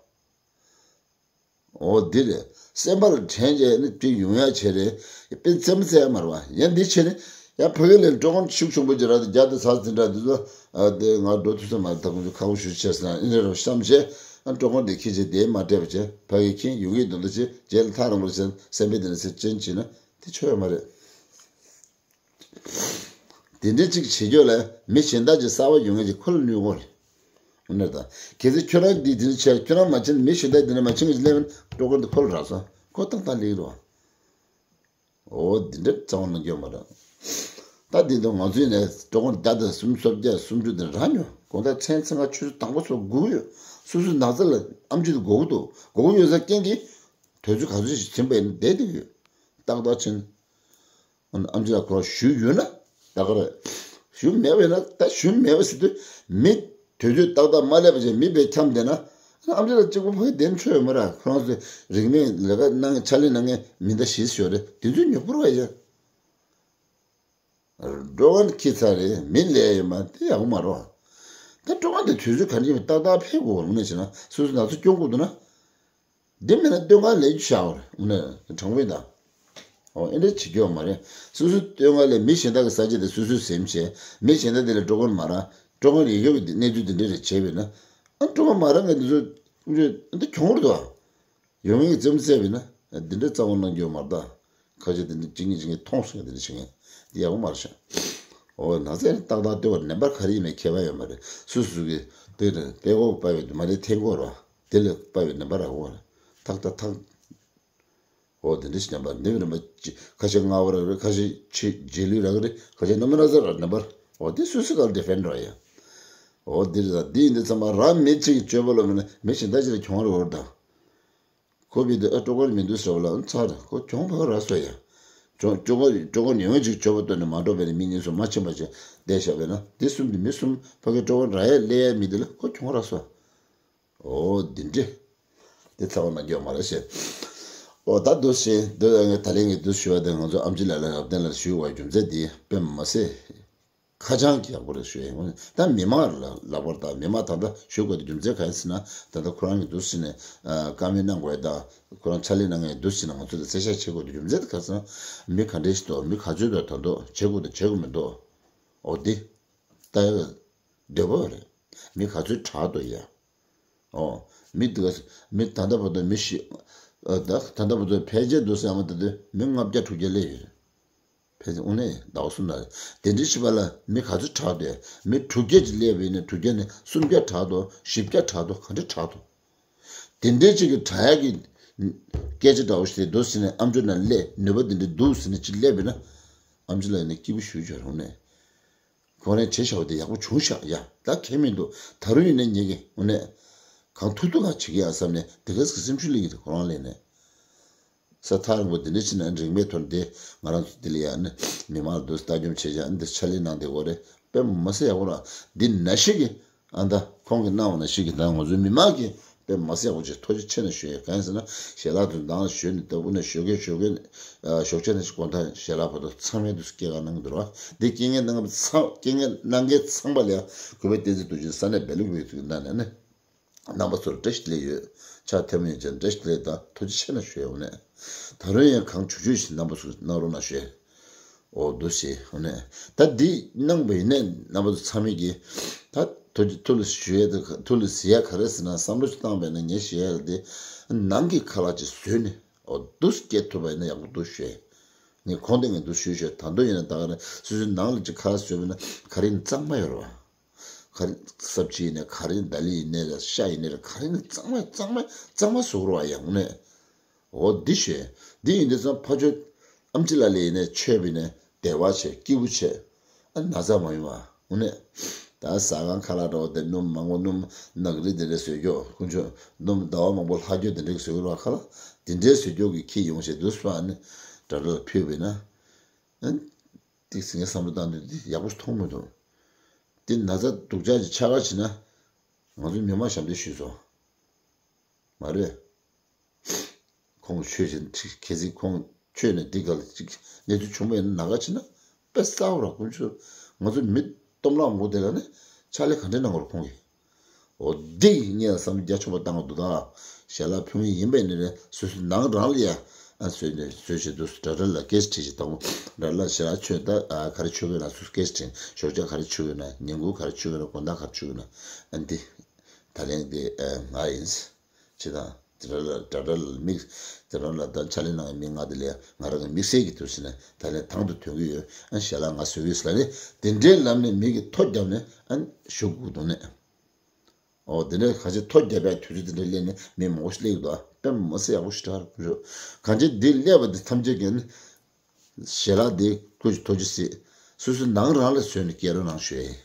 འོ་འདི་རེད། སེམས་པ་ལ་དྲན་བྱས་ནི་དེ་ཡོང་ཡ་བྱས་རེད། དཔེ་ཚེམ་ཚེ་ཡ་མ་རེད་བ། ཡ་འདི་བྱས་ནི་ཡ་ཕ་གི་ལ་སྤྲོ་གོང་ཤུགས་ཆུང་པོ་ཅིག་རག་དེ་བརྒྱ་དང་ཚ་ས་འདི་འདྲ་འདི་ཚོ་ཨ་དེ་ང་འགྲོ་ཐུབ་ས་མ་རེད། ད་ཁོང་ཚོ་ཁག་པོ་ཞེ་པོ་ཅིག་བྱས་སོང་ཨེ་འདྲ་རེད་བསམ་བྱས། ཨ་སྤྲོ་གོང་དེ་ཁྱི་བྱས་དེ་མ་སྤྲད་པ་བྱས། ཕ་གི་ཁྱི་ཡོང་གི་འདུག་འདུག་བྱས་རྗེས་ལ་ཐག་རིང་པོ་བྱས་སེམས་པའི་དེ་ནས་སེམས་ཅན་བྱས་ན་དེ་ཆོ་ཡ་མ་རེད། དེ་འདྲའི་གཅིག་བྱེད་རྒྱུ་ལ་མི་གཞན་དག་ཅིག་གསར་པ་ཡོང་ཡ་ཅིག་ཁོ་ལ་གནོད་གོ་རེད། འོ་ན་ད། གལ་སྲིད་ཁྱོད་རང་འདི་དེ་འདྲ་བྱས་ཁྱོད་རང་མ་བྱས་ན་མི་གཞན་དག་འདི་འདྲ་མ་བྱེད་ངེས་ཅིག་སླེབས་ན་སྤྲོ་གོང་འདི་ཁོ་ལ་རག་སོང་། ཁོ་ཏག་ཏག་སླེབས་རོགས། འོ་འདི་འདྲ་རྩ་བ་ནས་འགྱོ་མ་རེད། ད་འདི་འདུག་ང་ཚོའི་ནས་སྤྲོ་གོང་བརྒྱ་དང་སུམ་སོ་བརྒྱ་སུམ་ཅུ་འདི་རག་མྱོང་། དགོང་དག་མཚན་ཚེ་ང་ཆུ་ཚོད་དང་པོ་ཚོ་སྒུག་ཡོད། སོ་སོའི་ན་ཚ་ལ་ཨམ་ཆི་དེ་དགོས་ཀྱི་འདུག་དགོས་ཀྱི་ཡོད་ས་རྐྱེན་གྱིས་དུས་ཚོད་ག་ཚོད་ཞིག་ཟིན་པ་ཡིན་ན་བསྡད་བསྡད་ཀྱི་ཡོད། ཏག་ཏག་ཕྱིན། ཨ་ནི་ཨམ་ཆི་ལགས་ཁོ་རང་ཞུས་ཡོད་ན་ད་ག་རེད། ཞུས་མེད་པ་ཡིན་ན་ད་ཞུས་མེད་པ་ཟེར་དུས་མི་དུས་ཚོད་ཏག་ཏག་མ་སླེབས་པ་བྱས་མི་དཔེ་འཁྱམས་བསྡད་ན་ཨ་ནི་ཨམ་ཆི་ལགས་གཅིག་པུ་ཕ་གི་བསྡད་ཆོག་ཡོད་མ་རེད། ཁོ་རང་ཚོས་རིན་མེད་ལས་ཀ་གནང་ཕྱག་ལས་གནང་མཁན་མི་འདྲ་ཞིག་ཡོད་རེད། དེ་ཚོས་ཉོ་ཕོར་བ་ཡིན། སྤྲོ་གོང་ཁྱི་ཚ་རེད། མི་ལས་ཡོད་མ་དེ་ཡག་པོ་མ་རེད། ད་སྤྲོ་གོང་དེ་དུས་ཚོད་ག་འདྲ་ཡིན་ཏག་ཏག་ཕེབས་དགོས་རུང་ནས་བྱས་ན་སོ་སོ་ན་ཚ་སྐྱོན་དགོས་འདུག་ན། འདི་མིན་ན་སྟོན་ཁ་ལས་རྒྱུ་བཞག་པ་རེད། འོ་ན་དྲང་པོ་ཡིན་ད། འོ་ཨེ་འདྲ་བྱེད་རྒྱུ་ཡོད་མ་རེད། སོ་སོའི་སྟོན་ཁ་ལས་མི་གཞན་དག་གི་ས་ཆ་དེ་སོ་སོས་ཟིན་བྱས་མི་གཞན་དག་དེ་ལ་སྤྲོ་གོང་མ་རག་སྤྲོ་གོང་ཡོད་ཡོད་ཀྱི་གནས་ཚུལ་དེ་འདྲ་རེ་བྱས་པས་ན་ཨ་སྤྲོ་གོང་མ་རག་མཁན་དེ་ཚོ་འདི་གྱོང་རེད་དོ། ཡོང་མཁན་གྱི་རྩེད་མོ་རྩེ་བས་ན་འདི་འདྲ་རྩ་བ་གནང་རྒྱུ་མ་རེད་ད། ཁ་ཤས་འདི་འདྲ་གཅིག་གཉིས་གཅིག་གཉིས་མཐོང་སོང་འདི་འདྲ་བྱེད་མཁན་འདི་ཡག་པོ་མ་རེད་ཤག་འོ་ན་ཚ་ཏག་ཏག་ལྟོས་པར་ནད་པ་ག་རེ་ཡིན་ནའི་ཁྱད་པར་ཡོད་མ་རེད། སུ་སུ་གི་དེ་ནི་དཔྲལ་ཀོ་པ་བའི་མ་རེད་ཐེན་ཀོ་ར་དེ་ལ་པ་བའི་ནད་པ་རག་གོ་ར་ཐག་ཐག་ཐག་འོ་དེ་འདྲ་ཞིག་ནད་པ་ནད་པའི་རིམ་པ་ཁ་ཤས་མངར་བ་རག་རེད། ཁ་ཤས་ཆེ་རྗེས་ལུས་རག་རེད། ཁ་ཤས་རྣམ་པ་སྣ་ཚོགས་རག་ནད་པ་རེད། འོ་དེ་སུ་སུ་ག་ལ་དེ་ཕན་རོགས་ཡ། འོ་འདི་རེད་ད། འདི་ཡིན་དུས་ཚང་མ་རང་མི་གཅིག་གི་སྤྱོད་པ་ལ་མིན་ན་མི་གཞན་དག་ཅིག་ལ་གྱོང་རེ་བོར་དང་། ཁོ་བི་དེ་ཨ་སྤྲོ་གར་མི་འདུག་ཟེར་བ་ལ་ཨ་ཚར་རེད། ཁོ་གྱོང་ཕ་ག་རག་སོ་ཡ། གྱོང་སྤྲོ་གར་སྤྲོ་གར་ཉུང་ངུ་ཅིག་སྤྱོད་པ་བཏོན་ནས་མ་འགྲོ་བའི་མི་གཉིས་སུ་མ་ཕྱིན་པ་ཅིག་བསྡད་བཞག་པས་ན་འདི་གསུམ་འདི་མི་གསུམ་ཕ་གི་སྤྲོ་གར་རག་ཡ་སླེབས་ཡ་མི་འདི་ལ་ཁོ་གྱོང་རག་སོ། འོ་འདི་འདྲ། འདི་ཚ་བ་ན་འགྱོ་མ་རེད་ཤེས། འོ་ད་འདུག་ཤེས་འདུག་ངས་ད་རིང་ངས་འདུག་ཞུ་བ་དེ་ང་ཚོ་ཨམ་ཆི་ལགས་ལ་རབ་བརྟན་ལ་ཞུ་བའི་རྒྱུ་མཚན་འདི་དཔེ་མ་སྲིད། ཁ་བྱང་གི་ཡག་པོ་རེད་ཞུ་ཡ་ཡིན། ད་མི་མང་ལ་ལབ་པར་ད་མི་མང་ད་ལྟ་ཞུ་དགོས་དེ་རྒྱུ་མཚན་གང་ཡིན་ཟེར་ན། ད་ལྟ་ཁོ་རང་གི་འདུག་ཟེར་ནས་བཀའ་མོལ་གནང་དགོས་ད། ཁོ་རང་ཕྱག་ལས་གནང་མཁན་འདུག་ཟེར་ན་ང་ཚོ་ལ་གསལ་བཤད་བྱེད་དགོས་དེ་རྒྱུ་མཚན་དེ་ག་ཟེར་ན། མི་ག་འདྲས་ཞིག་འདུག་མི་ག་ཚོད་འདུག་ད་དུང་བྱེད་དགོས་དང་བྱེད་དགོས་མི་འདུག་འོ་དེ་ལྟ་ཡ་འདོད་པ་རེད། མི་ག་ཚོད་དྲག་འདུག་ཡ། ཨོ། མི་འདི་ག་མི་ད་ལྟ་བར་དུ་མི་ཤི། ཨ་ད་ད་ལྟ་བར་དུ་ཕལ་ཆེར་འདུག་ཟེར་ཡ་མ་ད་དུ་མི་ལྔ་བརྒྱ་དྲུག་བརྒྱ་སླེབས་ཡོད་རེད། ཕལ་ཆེར་དངོས་གནས་ཟླ་བ་གསུམ་ན་རེད། དེ་འདྲའི་ཤི་བ་ལ་མི་ག་ཚོད་དྲག་འདུག་མི་དྲུག་བརྒྱ་ཅིག་སླེབས་པ་ཡིན་ན་དྲུག་བརྒྱ་ནས་སུམ་བརྒྱ་དྲག་འདུག་བཞི་བརྒྱ་དྲག་འདུག་ག་འདྲ་དྲག་འདུག་དེ་འདྲའི་ཅིག་གི་དྲག་ཡག་གི་སྐད་ཆ་འདྲ་བོ་ཞིག་དེ་འདུག་ཟེར་ནས་ཨམ་ཅོག་ནང་སླེབས་ནུས་པ་དེ་འདྲ་འདུག་ཟེར་ནས་ཅིག་སླེབས་པ་ཡིན་ན། ཨམ་ཅོག་ལ་ཡིན་ན་སྐྱིད་པོ་ཞུ་ཆོག་རུང་ནས། ཁོ་རང་བྱས་བཞག་པ་དེ་ཡག་པོ་བྱུང་ཤག་ཡ་ད་ཁྱད་མི་འདུག་ད་རུང་ཡིན་ན་ཉེ་གི་དངོས་གནས་གང་ཐུབ་ཐུབ་གང་བྱེད་ཀྱི་ཡ་བསམ་ནས་དེ་ག་ཟིག་སེམས་ཤུགས་སླེབས་ཀྱི་འདུག་ཁོ་རང་ལས་ནས། ས་ཐག་རིང་པོ་འདི་འདྲ་ཕྱིན་ན་རིང་མེད་ཐོར་འདི་ང་རང་ཚོ་འདི་ལ་ཡ་ནི་མི་མང་ལ་འདུག་ལྟ་སྐྱོང་བྱེད་བཞག་འདི་ཕྱག་ལས་གནང་བསྡད་ཡོད་རེད། དཔེ་མ་སྲིད་ཡག་པོ་ར། འདི་ནང་བཞིན་གྱི་ཨ་ད་ཁོང་གིས་གནང་བ་ནང་བཞིན་གྱི་ད་ང་ཚོའི་མི་མང་གིས་དཔེ་མ་སྲིད་ཡག་པོ་བྱས་ཐུགས་རྗེ་ཆེ་ནས་ཞུ་ཡས་གང་ཡིན་ཟེར་ན་ཞལ་ལག་དེ་ནང་ལ་ཞོན་ནས་ལྟ་བུ་ནས་ཞོགས་ཀས་ཞོགས་ཀས་ཞོགས་ཇ་ནས་དགོང་དག་ཞལ་ལག་བར་དུ་ཚང་མས་དུ་སྐྱེལ་ག་གནང་གི་འདུག་ར། འདི་སྐྱེལ་མཁན་གནང་ཚང་སྐྱེལ་མཁན་གནང་མཁན་ཚང་མ་ལ་ཡང་གུས་པ་བསྟན་འཛིན་རྡོ་རྗེ་ས་གནས་སྦེལ་ཀོབ་ཡུལ་དུ་གནང་ནས་ནི། རྣམ་པ་ཚོར་བཀྲ་ཤིས་བདེ་ལེགས་ཡོད། ཕྱག་ཐལ་མོ་ཡོད་ཅན་བཀྲ་ཤིས་བདེ་ལེགས་དང་ཐུགས་རྗེ་ཆེ་ན་ཞུ་ཡོང་ནས། ད་རུང་ཡང་གང་བྱུང་བྱུང་ཞིག་རྣམ་པ་ཚོར་གནང་རོགས་གནང་ཞུ། འོ་འདུག་ཞེས་འོ་ནས་ད་འདི་གནང་བ་ཡིན་ནས་རྣམ་པ་ཚོ་ཚང་མས་ཀྱིས་ད་ཐུགས་ཀྱི་ཐུགས་ལ་ཞུ་ཡས་དེ་ཐུགས་ལ་གཟིགས་ཡ་ག་རེ་ཟེར་ན་བསམ་བློ་ཞིག་བཏང་བས་ན་ངས་ཞུ་ཡ་ལ་དེ་ནང་གི་ཁ་ལག་ཅིག་བཟོས་ནས་འོ་འདུག་སྐྱེལ་ཐུབ་པ་ཡིན་ན་ཡག་པོ་འདུག་ཞུ། ངས་གོང་དེ་ངས་འདུག་ཞུ་ཞུ་ད་དུང་ཡིན་ན་ད་ག་རེ་སོ་སོའི་ནང་ལ་ཅིག་ཁ་ལག་བཟོས་པ་ཡིན་ན་ག་རེ་ཡིན་གཙང་མ་ཡོད་རེད་བ། ག་རེ་སབ་ཇི་ཡིན་ནའི་ག་རེ་ད་ལི་ཡིན་ནའི་རེད་ཤ་ཡིན་ནའི་རེད་ག་རེ་ཡིན་ནའི་གཙང་མ་གཙང་མ་གཙང་མ་བཟོ་དགོས་རེད་བ་ཡ་དངོས་གནས། འོ་འདི་ཞེས་འདི་ཡིན་དུས་ཙང་ཕ་ཆོས་ཨམ་ཆི་ལ་ལས་ཡིན་ནའི་ཆོས་པ་ཡིན་ནའི་བདེ་བ་བྱས་སྐྱིད་པོ་བྱས་ཨ་ན་ཚ་མ་ཡོང་བ་དངོས་གནས། ད་ཟ་ཁང་ཁ་ལག་འདྲ་བོ་དེ་སྣུམ་མང་པོ་སྣུམ་ནག་རིལ་དེ་འདྲས་བཟོས་ཀྱོག་དཀོན་མཆོག་སྣུམ་ཟླ་བ་མང་པོ་ལྷག་ཀྱོག་དེ་འདྲས་བཟོས་ཀྱོག་ར་ཁ་ལག་དེ་འདྲས་བཟོས་ཀྱོག་གི་ཁྱི་ཡོང་བྱས་འདུག་སྤ་ནི་དྲ་དྲ་ལ་ཕུལ་བས་ན། ཨན། ཏིག་ཙི་ངས་བསམ་བློ་བཏང་དུས་འདི་ཡག་པོ་ཞིག་མཐོང་མི་འདུག་འདི་ན་ཚ་སྡུག་ཅག་ཅིག་ཆགས་ཁ་ཕྱིན་ན། ང་ཚོའི་མི་མང་ཞབས་འདེགས་ཞུས་སོང་། མ་རེད། ཁོང་ཆོས་ཅིག་ཁྱེད་ཚིག་ཁོང་ཆོས་ནས་འདི་ག་ལ་ཅིག་གནས་ཚུལ་བྱུང་བ་ཡིན་ན་ན་ཁ་ཕྱིན་ན་དཔེ་གསལ་པོ་ར་དཀོན་མཆོག་ང་ཚོའི་མི་སྟོབས་ལག་མོ་དེ་ལ་ནི་ཕྱག་ལས་ག་འདྲས་གནང་དགོས་རེད་ཁོང་གིས། འོ་འདི་ངས་བསམ་རྒྱ་ཆུང་པོ་བཏང་གི་འདུག་ད། ཞལ་ལག་ཕུལ་མཁན་ཡིན་པ་ཡིན་ནའི་རེད་སོ་སོའི་ནང་རང་ལ་ཡ། ཨ་བཟོས་ནས་བཟོས་བྱས་འདུག་དྲ་དྲ་ལ་སྐད་ཆ་དྲིས་བྱས་དང་པོ་དྲ་ལ་ཞལ་ལག་མཆོད་ད་ཨ་ག་རེ་མཆོད་གི་ན་སོ་སོ་སྐད་ཆ་དྲིས་ཞོགས་ཇ་ག་རེ་མཆོད་གི་ན་ཉིན་གུང་ག་རེ་མཆོད་གི་ན་དགོང་དག་ག་རེ་མཆོད་གི་ན་ཨ་འདི། ད་ལན་འདི་ཨ་ང་ཡིན། ཅི་དང་དྲ་དྲ་ལ་དྲ་དྲ་ལ་མིག་དྲ་དྲ་ལ་ད་ཕྱག་ལས་གནང་བའི་མི་ང་དེ་ལས་ང་རང་གི་དམིགས་བསལ་གྱི་དུས་ཟིན་ནས་ད་ལན་དང་དུ་ཐོན་གི་ཡོད་ཨ་ཞལ་ལག་ང་བཟོ་གི་ཡོད་ཟེར་ལ་ནི་དེ་འདྲའི་ལམ་ནས་མིག་གི་ཐོ་བརྒྱབ་ནས་ཨ་ཞུ་དགོས་འདུག་ནས། ཨོ་དེ་འདྲའི་ག་ཚོད་ཐོ་རྒྱབ་ཡག་དུས་ཚོད་དེ་འདྲ་སླེབས་ནས་མི་མང་པོ་ཞིག་སླེབས་ཀྱི་འདུག་ཨ། དཔེ་མ་སྲིད་ཡག་པོ་ཞིག་དྲག་རེད་ཁོང་ཚོ། གང་ཅི་འདི་སླེབས་པ་འདི་ཐམས་ཅད་ཀྱིས་ནི་ཞལ་ལག་འདི་ཁོས་ཐོ་ཅི་སྲིད་སོ་སོའི་ནང་རང་ལ་བཟོས་ནས་སྐྱེལ་རོགས་གནང་ཞུ་ཡས།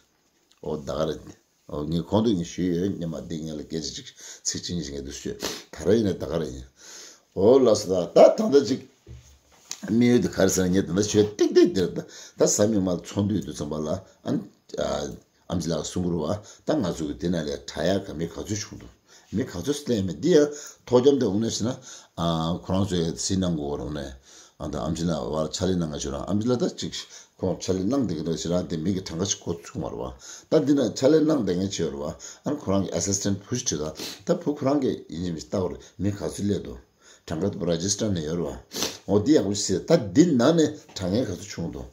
ཨོ་ད་ག་རེད། ཨོ་ངས་གོང་དུ་ངས་ཞུས་ཡོད་སྙམ་མ་འདི་ངས་ལ་སྐད་ཆ་ཅིག་ཚིག་ཅིག་གཉིས་ཤིག་ངས་འདུག་ཞུས་ད་ར་ཡིན་ན་ད་ག་རེད་ཡིན། ཨོ་ལགས་སོ་ད་ད་ད་ད་ཅིག་དམིགས་ཡུལ་དེ་ག་རེ་ཟེར་ན་ངས་ད་ལྟ་ཞུས་ཏིག་ཏིག་འདིར་ད་ད་གཟའ་མིག་དམར་ཚོགས་འདུ་ཡོད་དུས་ཙམ་པ་ལ་ཨ་ཨམ་ཆི་ལགས་གསུང་གི་རེད་བ། ད་ང་ཚོ་གི་དེ་ན་ལས་དྲག་ཡག་ག་མི་ག་ཚོད་བྱུང་འདུག་མི་ག་ཚོད་སླེབས་མེད་འདི་ཡང་ཐོག་རྒྱབ་འདི་འོང་ནས་ཟེར་ན་ཨ་ཁོ་རང་ཚོས་གཟིགས་གནང་དགོས་རེད་ནས་ཨ་ད་ཨམ་ཆི་ལགས་བར་ཕྱག་ལས་གནང་ག་ཞུ་རང་ཨམ་ཆི་ལགས་ད་ཅིག་ཁོང་ཕྱག་ལས་གནང་བསྡད་ཀྱི་རེད་ཟེར་རང་དེ་མི་གི་གྲངས་ཀ་ཞིག་གོ་བྱུང་བ་རེད་བ། ད་འདི་ན་ཕྱག་ལས་གནང་བསྡད་མཁན་ཅིག་ཡོད་རེད་བ། ཨ་ནི་ཁོ་རང་གི་ཨེ་སི་སི་ཊེན་བུ་ཞིག་བྲིས་ད་ད་བུ་ཁོ་རང་གི་ཡིན་གཅིག་མིན་གཅིག་ལྟ་བར་མི་ག་ཚོད་སླེབས་འདུག་གྲངས་ཀ་རེ་ཇི་སི་ཊར་ནས་ཡོད་རེད་བ། འོ་འདི་ཡག་པོ་ཞིག་ཟེར་ད་འདི་ནང་ནས་དྲག་མཁན་ག་ཚོད་བྱུང་འདུག་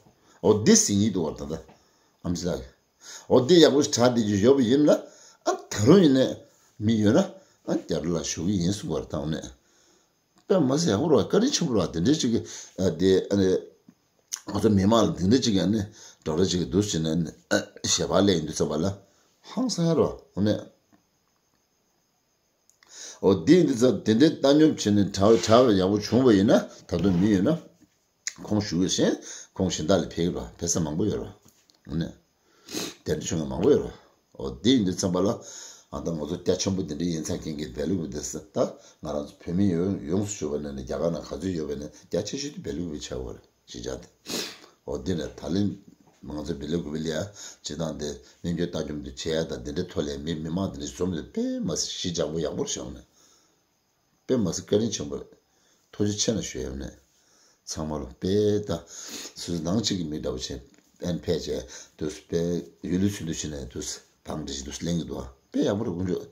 འོ་འདི་ཟིན་ཡིན་འདུག་བར་ད་ད་ཨམ་ཆི་ལགས། འོ་འདི་ཡག་པོ་ཞིག་དྲག་བསྡད་རྒྱུ་ཡོད་པ་ཡིན་ན་ཨ་ད་རུང་ཡིན་ནས་མི་ཡོད་ན་ཨ་རྒྱ་རི་ལ་ཞུ་གི་ཡིན་གསུངས་པར་བཏང་ནས། དཔེ་མ་སྲིད་ཡག་པོ་རེད་བ། བཀའ་དྲིན་ཆེན་པོ་རེད་བ། དེ་འདྲའི་ཅིག་གི་ཨ་དེ་ཨ་ནི་ང་ཚོ་མི་མང་ལ་དེ་འདྲའི་ཅིག་གི་ཨ་ནི་ཌོག་ཊར་ཅིག་གི་འདུག་ཟེར་ནས་ཨ་ཞལ་པར་སླེབས་ཡིན་དུས་ཙམ་པ་ལ་ཧང་སང་ཡ་རེད་བ། འོ་ནས་འོ་དེ་ཡིན་དུས་ཙམ་དེ་འདྲའི་བཏང་སྙོམས་བྱས་ནས་དྲག་དྲག་ཡག་པོ་བྱུང་བ་ཡིན་ན་ད་དུང་མི་ཡོད་ན། ཁོང་བཞུགས་ཡོད་ཞིང་ཁོང་གཞན་དག་ལ་ཕེབས་ཀྱི་རེད་བ། ཕེབས་ས་མང་པོ་ཡོད་རེད་བ། ནས་དེ་འདྲ་བྱུང་མཁན་མང་པོ་ཡོད་རེད་བ། འོ་དེ་ཡིན་དུས་ཙམ་པ་ལ་ཨ་ད་ང་ཚོ་རྒྱ་ཆེན་པོ་འདི་འདྲའི་ཡིན་ཙང་རྐྱེན་གྱིས་སྦེལ་ཀོབ་དེ་ད་ང་རང་ཚོ་བོད་མི་ཡོངས་ཡོངས་སུ་གྱུར་པ་ནས་ནི་རྒྱ་གར་ནང་ག་ཚོད་ཡོད་པ་ནས་རྒྱ་ཆེ་ཤོས་དེ་སྦེལ་ཀོབ་ཆགས་པ་རེད་གཞིས་ཆགས་དེ། འོ་འདི་ནས་ད་ལན་ང་ཚོ་སྦེལ་ཀོབ་ལ་ཡ་སྤྱི་བཏང་དེ་སྨན་བཅོས་ལྟ་སྐྱོང་དེ་བྱེད་ཡ་དང་དེ་འདྲའི་ཐོག་ལ་མི་མི་མང་དེ་འདྲ་འཛོམས་ཏེ་དཔེ་མ་སྲིད་གཞིས་ཆགས་པོ་ཡག་པོ་བྱུང་ནས། དཔེ་མ་སྲིད་བཀའ་དྲིན་ཆེན་པོ་རེད། ཐུགས་རྗེ་ཆེ་ན་ཞུ་ཡ་ནས། ཚང་མ་ལ་དཔེ་ད་སུ་ནང་གཅིག་གི་མི་འདྲ་བོ་བྱས་ ཨན་ཕལ་ཆེར་དུས་དཔེ་ཡུལ་ལུས་ཚུལ་དུ་ཕྱིན་ནས་དུས་བང་སྒྲིག་བྱེད་དུས་གླེང་གི་འདུག་དཔེ་ཡག་པོ་རེད་དཀོན་མཆོག་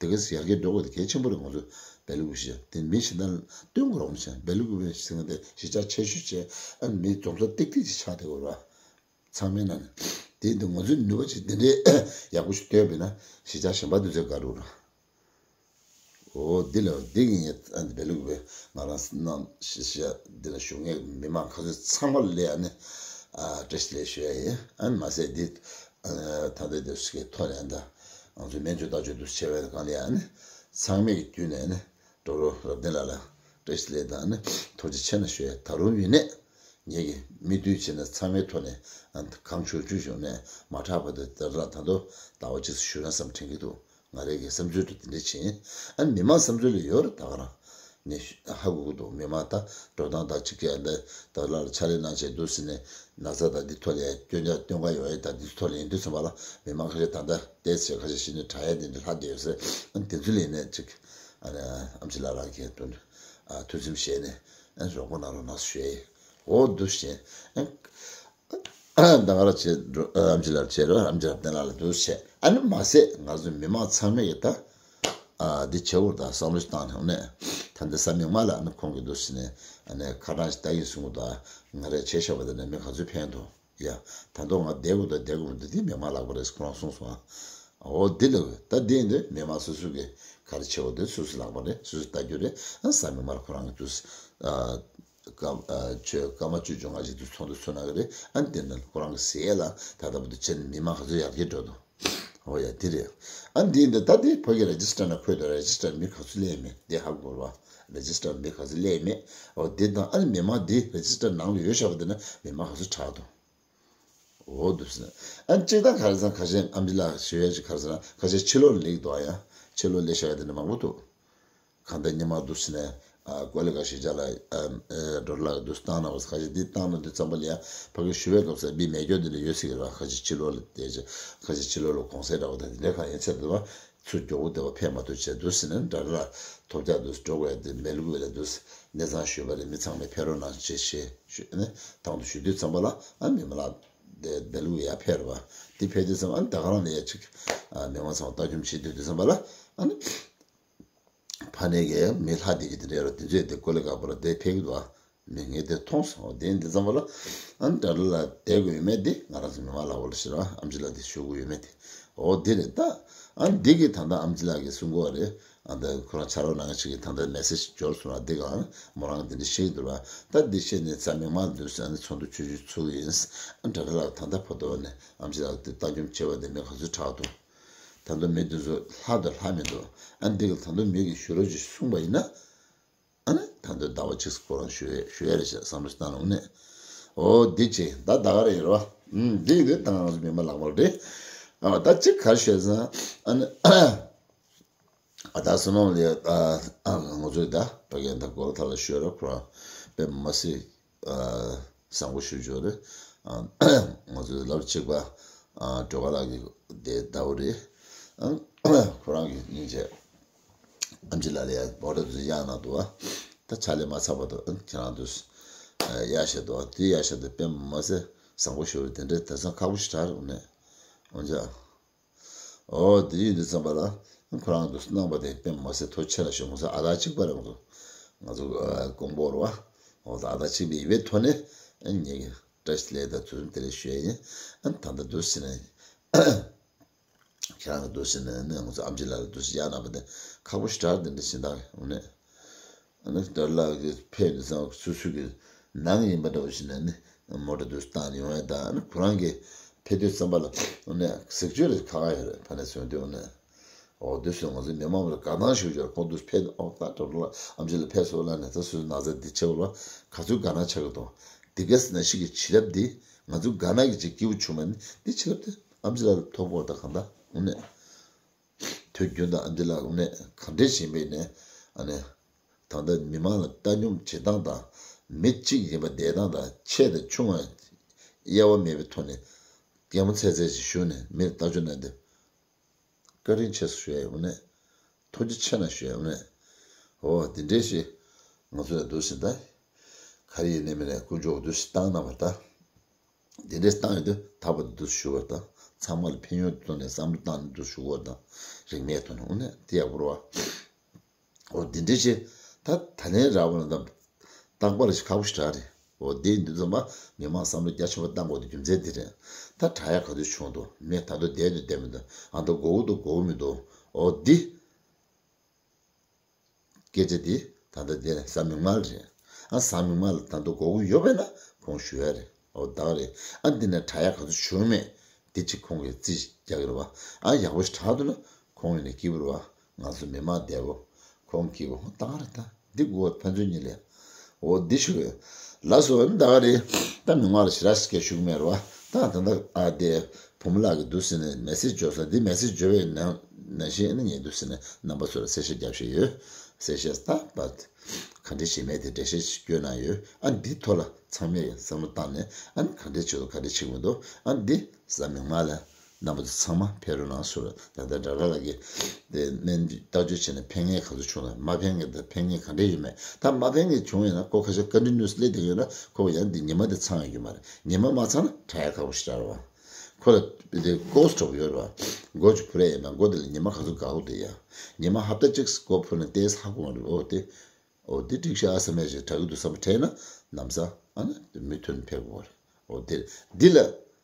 དེ་གས་ཡར་རྒྱས་འགྲོ་དགོས་དེ་གལ་ཆེན་པོ་རེད། ང་ཚོ་བལ་ལུགས་ཤིག་དེ་མི་གཞན་དག་སྟོན་དགོས་རོགས་མ་བྱས། བལ་ལུགས་པའི་ཟེར་མཁན་དེ་གཞིས་ཆགས་ཆེ་ཤོས་བྱས་ཨ་མི་འཛོམས་ས་ཏིག་ཏིག་ཅིག་ཆགས་བསྡད་དགོས་རེད་བ། ཚང་མའི་ནང་ནས་དེ་འདི་ང་ཚོའི་ནུས་པ་ཅིག་དེ་འདྲའི་ཡག་པོ་ཞིག་བཏོན་པས་ན་གཞིས་ཆགས་གཞན་པ་འདི་ཚོས་དགའ་རུ་ར། འོ་འདི་ལ་འདི་གི་ངས་ཨ་འདི་བལ་ལུགས་པའི་ང་རང་ནང་ཤི་ཤི་འདི་ལ་བཞུགས་མཁན་མི་མང་ཁ་ཚོད་ཚང་མ་ལ་ཨ་ནི་ཨ་བཀྲ་ཤིས་བདེ་ལེགས་ཞུ་ཡ་ཡིན། ཨ་ནི་མ་ཟད་འདི་ཨ་ད་ལྟ་འདི་ཞིག་གི་ཐོག་ནས་ཨ་ད་ང་ཚོའི་སྨན་བཅོས་བརྟག་དཔྱད་འདུ་ཆེ་བའི་སྒང་ལ་ཨ་ནི་ཚང་མས་ཀྱི་བརྒྱུད་ནས་ཨ་ནི་ཌོག་ཊར་རབ་བརྟན་ལགས་ལ་བཀྲ་ཤིས་བདེ་ལེགས་དང་ཨ་ནི་ཐུགས་རྗེ་ཆེ་གནང་ཞུ་ཡ། ད་རུང་ཡིན་ནས་ངེད་ཀྱི་མི་འདུས་བྱས་ནས་ཚང་མའི་ཐོག་ནས་ཨ་ནི་གང་བྱུང་བྱུང་བྱུང་ནས་མ་དྲག་པ་དེ་ལྟར་ད་དུང་ཟླ་བ་གཅིག་ཞུ་ན་བསམ་དྲན་གྱི་འདུག་ང་རའི་གི་བསམ་ཚུལ་དུ་དེ་འདྲ་བྱིན། ཨ་ནི་མི་མང་བསམ་ཚུལ་ལ་ཡོད་རེད་ད་ག་རང་། ངས་ཧ་གོ་གི་འདུག་མི་མང་ད་འགྲོ་སྟངས་དང་གཅིག་ཀྱང་འདི་ད་ལ་ལ་ཕྱག་ལས་གནང་བྱས་འདུག་ཟེར་ནས་ན་ཚ་དང་འདི་ཐོག་ལ་ཡང་སྐྱོན་ཆ་སྟོན་ག་ཡོང་ཡས་དང་འདི་ཐོག་ལ་ཡིན་དུས་ཙམ་པ་ལ་མི་མང་ཁ་ཤས་ད་ལྟ་བལྟས་ཚེ་ཁ་ཤས་ཤིག་ནས་དྲག་ཡས་དེ་འདྲ་ལྷག་བསྡད་ཡོད་ཟེར། ཨ་ནི་དེ་ཚོ་ལ་ཡིན་ནས་ཅིག་ཨ་ནི་ཨམ་ཆི་ལགས་རང་གིས་དོན་ཨ་ཐུགས་སེམས་བཞེས་ནས་ཨ་ནི་རོགས་པ་གནང་རོགས་གནང་ཞུ་ཡས་ཡིན། འོ་འདུག་བཞིན་ཨ། ད་ག་རང་བྱེད་འགྲོ་ཨམ་ཆི་ལགས་བྱེད་རོགས། ཨམ་ཆི་ལགས་བསྟན་ལགས་ལ་འདུག་བྱེད། ཨ་ནི་མ་ཟད་ང་ཚོ་མི་མང་ཚང་མས་ཀྱི་ད་ཨ་འདི་བྱེད་དགོས་ད་བསམ་བློ་ཞིག་བཏང་ནས་ཨ་ནི་ད་འདི་ས་མིག་དམར་ལ་ཨ་ནི་ཁོང་གིས་འདུག་ཟེར་ནས་ཨ་ནི་ཁ་གྲངས་ཤིག་ལྟ་གིན་གསུང་གི་འདུག་ང་རས་བྱས་བཞག་པ་དེ་ནས་མི་ག་ཚོད་ཕན་ཐོགས་ཡ། ད་དུང་ང་བསྡད་དགོས་ད་བསྡད་དགོས་མི་འདུག་འདི་མི་མང་ལག་པ་རེད་ཁོ་རང་གསུངས་སོང་ཨ། འོ་འདི་ལ་ད་འདི་ཡིན་དུས་མི་མང་སོ་སོ་གིས་ག་རེ་བྱེད་དགོས་འདུག་སོ་སོ་ལག་པ་རེད། སོ་སོ་ལྟ་རྒྱུ་རེད། ཨ་ས་མིག་དམར་ཁོ་རང་གིས་འདུག་ཨ། སྐར་མ་ཨ་ཆོས་སྐར་མ་བཅུ་བཅོ་ལྔ་ཞིག་ཏུ་ཚོགས་འདུ་ཚོགས་གནང་གི་རེད། ཨ་ནི་དེ་ནི་ཁོ་རང་གི་ཟེར་ཡས་ལ་ད་ལྟ་བར་དུ་བྱས་ནས་མི་མང་ག་ཚོད་ཡར་རྒྱས་འགྲོ་འདུག་འོ་ཡ་དེ་རེད། ཨ་ནི་འདི་འདི་ད་དེ་ཕ་གི་རེ་ཇི་སི་ཊར་ནང་འཁོད་འདུག་རེ་ཇི་སི་ཊར་མི་ག་ཚོད་སླེབས་མེད་དེ་ཧ་གོ་ར། རེ་ཇི་སི་ཊར་མི་ག་ཚོད་སླེབས་མེད། འོ་དེ་དང་ཨ་ནི་མི་མང་འདི་རེ་ཇི་སི་ཊར་ནང་ལ་ཡོད་བཞག་པ་དེ་ན་མི་མང་ག་ཚོད་དྲག་འདུག་འོ་འདུག་ཟེར་ན། ཨ་ནི་གཅིག་དང་ག་རེ་ཟེར་ན་ཁ་ཤས་ཨམ་ཆི་ལགས་ཞུ་ཡས་ཅིག་ག་རེ་ཟེར་ན་ཁ་ཤས་ཕྱི་ལོགས་ལ་སླེབས་འདུག་ཨ་ཡ། ཕྱི་ལོགས་སླེབས་བཞག་ཡ་དེ་འདྲ་མང་པོ་འདུག་གང་ལྟར་སྔོན་མ་འདུག་ཟེར་ནས་ཨ་ཀོ་ལི་གྷལ་གཞིས་ཆགས་ལ་ཨ་ཨ་ཌོ་ལར་འདུག་བཏང་གནང་བ་ཁ་ཤས་འདི་བཏང་གནང་དུས་ཙམ་པ་ལ་ཡ་ཕ་གི་ཞུ་བའི་སྐབས་སུ་འདི་མེད་སྐྱོ་འདི་ལ་ཡོད་ཟེར་གི་རེད་བ། ཁ་ཤས་ཕྱི་ལོགས་ལ་བསྡད་ཅིང་ཁ་ཤས་ཕྱི་ལོགས་ལ་གུང་སེང་འདྲ་བོ་དང་འདི་འདྲ་གང་ཡིན་ཚད་འདུག་བ། ཚུར་མགྱོགས་པོ་བསྡད་པ་ཕེབས་མ་ཐུབ་བྱས་འདུག་ཟེར་ནས་འདྲ་ལ་ཐོབ་རྒྱག་འདུག་འགྲོ་དགོས་ཡ་འདི་མེད་ལུགས་ལ་འདུག་གནས་ཚང་ཞུས་པ་རེད། མི་ཚང་མས་ཕེབས་རོགས་གནང་ཞེས་ཞེས་ཞུས་ནས་དང་དུ་ཞུ་དུས་ཙམ་པ་ལ་ཨ་མི་མ་ལགས་དེ་འདི་ལུགས་ཡ་ཕེབས་རེད་བ། འདི་ཕེབས་དུས་ཙམ་ཨ་ནི་ད་ག་རང་ལ་ཡ་ཅིག་ཨ་མི་མང་ཚང་མ་ལྟ་སྐྱོང་བྱེད་དུས་དུས་ཙམ་པ་ལ་ཨ་ནི། ཕ་ནས་ཀྱི་མི་ལྷ་སྡེ་གི་དེ་འདྲ་ཡོད་རེད། དེ་ཚོས་དེ་ཀོ་ལི་གྷལ་པོ་ལ་དེ་ཕེབས་ཀྱི་འདུག་ཨ། མི་ངས་དེ་མཐོང་སོང་། དེ་འདི་ཙམ་པ་ལ་ཨ་ནི་ཌལ་ལ་བསྡད་དགོས་ཡོད་མེད་དེ་ང་རང་ཚོ་མི་མང་ལ་འོ་ལ་ཤི་ར་ཨམ་ཆི་ལགས་དེ་ཞུ་དགོས་ཡོད་མེད་དེ། འོ་དེ་རེད་ད། ཨ་ནི་འདི་གི་ད་ལྟ་ཨམ་ཆི་ལགས་ཀྱིས་གསུང་གི་ཡོད་རེད། ཨ་ནི་ཁོ་རང་ཕྱག་རོགས་གནང་མཁན་ཞིག་གིས་ད་ལྟ་མེ་སེ་ཇི་འབྱོར་སོང་ར། འདི་ག་ཨ་ནི་མོ་རང་གིས་དེ་འདྲ་བཤད་ཀྱི་འདུག་ར། ད་འདི་བཤད་ནས་ཚ་མི་མང་འདུག་ཟེར་ཨ་ནི་ཚོགས་འདུ་ཆུང་ཆུང་ཚུགས་ཡིན། ཨ་ནི་ཌལ་ལ་ད་ལྟ་བར་དུ་ཨ་ནི་ཨམ་ཆི་ལགས་དེ་ལྟ་སྐྱོང་བྱས་པ་དེ་མི་ག་ཚོད་དྲག་འདུག་ད་དུང་མི་འདི་ཚོ་ལྷག་དང་ལྷག་མི་འདུག་ཨ་འདི་གི་ད་དུང་མི་གིས་ཞུ་རོགས་ཅིག་གསུངས་པ་ཡིན་ན། ཨ་ནི་ད་དུང་ཟླ་བ་གཅིག་ཁོ་རང་ཞུ་ཡས་ཞུ་ཡས་རེད་ཤག་བསམ་བློ་ཞིག་བཏང་ལ་འོ་ནས། འོ་འདི་ཅི་ད་ད་ག་རེ་ཡིན་རོ། ཨུམ་འདི་གི་འདི་ད་ང་ཚོ་མི་མ་ལག་པར་རེད། ཨ་ད་ཅིག་ག་རེ་ཞུ་ཡས་ཟེར་ན་ཨ་ནི། ཨ་ད་སོ་ནམ་ལས་ཨ་ང་ཚོས་ད་ཕ་གིའི་ད་གོ་ལ་ཐ་ལ་ཞུ་ཡས་རོ་ཁོ་རང་དཔེ་མ་སྲིད། བཟང་པོ་ཞུ་ཆོག་རེད། ང་ཚོའི་སློབ་གཅིག་པ་སྒྲོལ་དཀར་ལགས་ཀྱི་དེ་ཟླ་བོ་རེད། ཁོ་རང་གི་སྙིང་རྗེ་ཨམ་ཆི་ལགས་ལ་ཡང་མོ་ཊ་དུ་གཡར་གནང་འདུག་བ། ད་ཕྱག་ལས་མ་ཚར་བར་དུ་ཁྱེད་རང་དུ་གཡར་བཞག་འདུག་བ། དེ་གཡར་བཞག་འདུག་དཔེ་མ་སྲིད་བཟང་པོ་ཞུ་རེད། དེ་འདྲའི་དེང་སང་ཁག་པོ་ཞིག་དྲག་རེད་འོང་ནས་འོང་ཅག་འོ་དེ་ཡིན་དུས་ཙམ་པ་ལ་ཁོ་རང་དུ་གནང་བ་དེ་དཔེ་མ་སྲིད་ཐུགས་རྗེ་ཆེ་ལ་ཞུ། ང་ཚོ་ཨ་ད་གཅིག་པ་རེད། ང་ཚོ་ང་ཚོ་ཀོང་པོ་རེད་བ། འོ་ད་ཨ་ད་གཅིག་པའི་ཡིན་པའི་ཐོག་ནས་ངེད་ཀྱི་བཀྲ་ཤིས་བདེ་ལེགས་དང་དུས་དེ་རེ་ཞུ་ཡ་ཡིན། ཨ་ད་ལྟ་འདུག་ཟེར་ནས་ཁྱེད་རང་གི་འདུག་ཟེར་ནས་ནི་ང་ཚོ་ཨམ་ཆི་ལགས་ལ་འདུག་ཟེར་ཡ་ན་བ་དེ་ཁག་པོ་ཞིག་དྲག་དེ་འདྲ་ཞིག་འདུག་འོ་ནས། ཨ་ནི་ཌལ་ལ་གི་ཕེབས་དུས་ཙམ་སོ་སོ་གི་ནང་ཡིན་པ་འདྲ་བོ་ཞིག་ནས་ནི་མོ་ཊ་དུ་བཏང་ཡོང་ཡ་དང་ཨ་ནི་ཁོ་རང་གི་ཕེབས་དུས་ཙམ་པ་ལ་ཨ་ནི་གཟིགས་བརྗོད་རེ་ཁག་ཁག་ཡོད་རེད། ཕ་ནས་སོང་དུས་ཨ་ནི་འོ་དུས་སུ་ང་ཚོ་མི་མང་བ་དགའ་སྣང་ཞུ་རྒྱུར་ཁོང་དུ་ཕེབས་ཨོ་ད་ཌལ་ལ་ཨམ་ཆི་ལ་ཕེབས་སོང་ལ་ནས་ད་སོ་སོའི་ན་ཚ་འདི་ཆེ་བ་ལ་ག་ཚོད་དགའ་སྣང་ཆགས་ཀྱི་འདུག་འདི་ག་སི་ན་ཞིག་གི་བྱིན་རླབས་འདི་ང་ཚོ་དགའ་སྣང་གི་ཅིག་སྐྱིད་པོ་བྱུང་བ་ནི་འདི་བྱིན་རླབས་དེ་ཨམ་ཆི་ལ་ཐོབ་དགོས་ད་གང་ལྟར་འོ་ནས། དུས་རྒྱུན་དུ་ཨ་འདི་ལ་དངོས་གནས་ག་འདྲས་བྱེད་པའི་ནས་ཨ་ནི་ད་ལྟ་མི་མང་ལ་ལྟ་སྙོམས་བྱེད་སྟངས་དང་མི་གཅིག་ཡིན་པ་བསྡད་སྟངས་དང་ཆེ་དང་ཆུང་ང་དབྱེ་བ་མེད་པའི་ཐོག་ནས་གད་མོ་ཚད་ཚད་ཅིག་གཞུས་ནས་མིར་ལྟ་སྐྱོང་གནང་སྟེ་བཀའ་དྲིན་ཆེ་ཟེར་ཞུ་ཡ་ཡོད་ནས་ཐུགས་རྗེ་ཆེ་གནང་ཞུ་ཡ་ཡོད་ནས་འོ་དེ་འདྲས་ཞིག་ང་ཚོ་ལ་འདུག་ཟིན་ད་ག་རེ་ཡིན་ནས་མིན་ནས་དཀོན་མཆོག་འདུག་ཟིན་བཏང་གནང་བ་ད། དེ་འདྲས་བཏང་ཡོད་དུས་ད་བར་དུ་འདུག་ཞུ་བར་དང་། ཚང་མ་ལ་ཕན་ཡོན་ཐོག་ནས་བསམ་བློ་བཏང་ནས་འདུག་ཞུ་བར་དང་། རིང་མེད་ཐོག་ནས་འོ་ནས་དེ་ཡག་པོ་རེད་བ། འོ་དེ་འདྲས་བྱས། ད་ད་ལན་རག་པ་ན་ད་རྟག་པར་ཞིག་ཁག་པོ་ཞིག་དྲག་རེད། འོ་དེ་ཡིན་དུས་ཙམ་པ་མི་མང་བསམ་བློ་རྒྱ་ཆེན་པོ་བཏང་དགོས་དེ་རྒྱུ་མཚན་དེ་རེད། ད་དྲག་ཡག་ག་ཚོད་བྱུང་འདུག་མེད་ད་དུང་བསྡད་དུས་བསྡད་མི་འདུག་ཨ་ད་དགོས་ཀྱི་འདུག་དགོས་ཀྱི་མི་འདུག་འོ་འདི། སྐད་ཆ་འདི་ད་ལྟ་དེ་གཟའ་མིག་དམར་རེད། ཨ་གཟའ་མིག་དམར་ལ་ད་ལྟ་དགོས་མཁོ་ཡོད་པས་ན་ཁོང་ཞུ་ཡ་རེད། འོ་ད་ག་རེད། ཨ་འདི་ནས་དྲག་ཡག་ག་ཚོད་བྱུང་མེད། འདི་གཅིག་ཁོང་གིས་རྩིས་རྒྱག་གི་རེད་བ། ཨ་ཡག་པོ་ཞིག་དྲག་འདུག་ན་ཁོང་ཡིན་ནས་སྐྱིད་པོ་རེད་བ། ང་ཚོ་མི་མང་བསྡད་གོ་ཁོང་སྐྱིད་པོ་ད་ག་རེད། ད་འདི་དགོས་ཕན་ཚུན་གཉིས་ལས། འོ་འདི་ཞུ་གི་ལགས་སོ། ཨ་ནི་ད་ག་རེད། ད་མི་མང་ལ་ཞེ་དྲག་ཞིག་སྐད་ཞུ་གི་མེད་རེད་བ། ད་ད་ལྟ་ཨ་དེ་བུ་མོ་ལགས་ཀྱིས་འདུག་ཟེར་ནས་མེ་སེ་ཇི་འབྱོར་སོང་། འདི་མེ་སེ་ཇི་འབྱོར་བའི་ནང་ནང་བཞིན་ཨ་ནི་ངས་འདུག་ཟེར་ནས་རྣམ་པ་ཚོ་ལ་གསལ་བཤད་རྒྱབ་བཞིན་ཡོད། གསལ་བཤད་ད་པ་ག་འདྲས་བྱེད་མེད་དེ་འགྲེལ་བཤད་ཅིག་བསྐྱོན་གནང་ཡོད། ཨ་ནི་འདི་ཐོག་ལ་ཚང་མས་བསམ་བློ་བཏང་ནས་ཨ་ནི་ག་འདྲས་བྱེད་དགོས་ག་འདྲས་བྱེད་དགོས་འདུག་ཨ་ནི་འདི་གཟའ་མིག་དམར་ལ། རྣམ་པ་ཚོ་ཚང་མ་ཕེབས་རོགས་གནང་ཟེར། ད་ལྟ་ཌོག་ཊར་ལགས་ཀྱིས་དེ་སྨན་བརྟག་དཔྱད་བྱས་ནས་ཕན་ངེས་ག་ཚོད་བྱུང་ན། མ་ཕན་ངེས་དང་ཕན་ངེས་ག་འདྲས་ཡོད་མེད། ད་མ་ཕན་ངེས་བྱུང་ཡོད་ན་ཁོ་ཁ་ཤས་ཀོན་ཊི་ནིའུ་སི་སླེབས་བསྡད་ཡོད་ན་ཁོ་ཡང་འདི་ཉི་མ་དེ་ཚང་ཡོད་རྒྱུ་མ་རེད། ཉི་མ་མ་ཚང་ན་དྲག་ཡག་ཁག་པོ་ཞིག་རེད་བ། ཁོ་ལ་དེ་མགོ་སྐྲོག་ཡོད་རེད་བ། མགོ་ཅིག་འཕུར་ཡ་ཡིན་ན་མགོ་དེ་ལ་ཉི་མ་ག་ཚོད་དགའ་པོ་དེ་ཡ། ཉི་མ་ཧབ་ཏ་གཅིག་མགོ་འཕུར་ན་ཏོག་ཙམ་ཧ་གོ་མ་རེད། འོ་དེ། འོ་དེ་འགྲིག་ཤག་ཨ་བསམ་ཡས་ཞིག་དྲག་གི་འདུག་བསམ་པ་དྲན་ན་ལམ་སང་ཨ་ནི་མུ་མཐུད་ནས་ཕེབས་དགོས་རེད། འོ་དེ་འདི་ལ་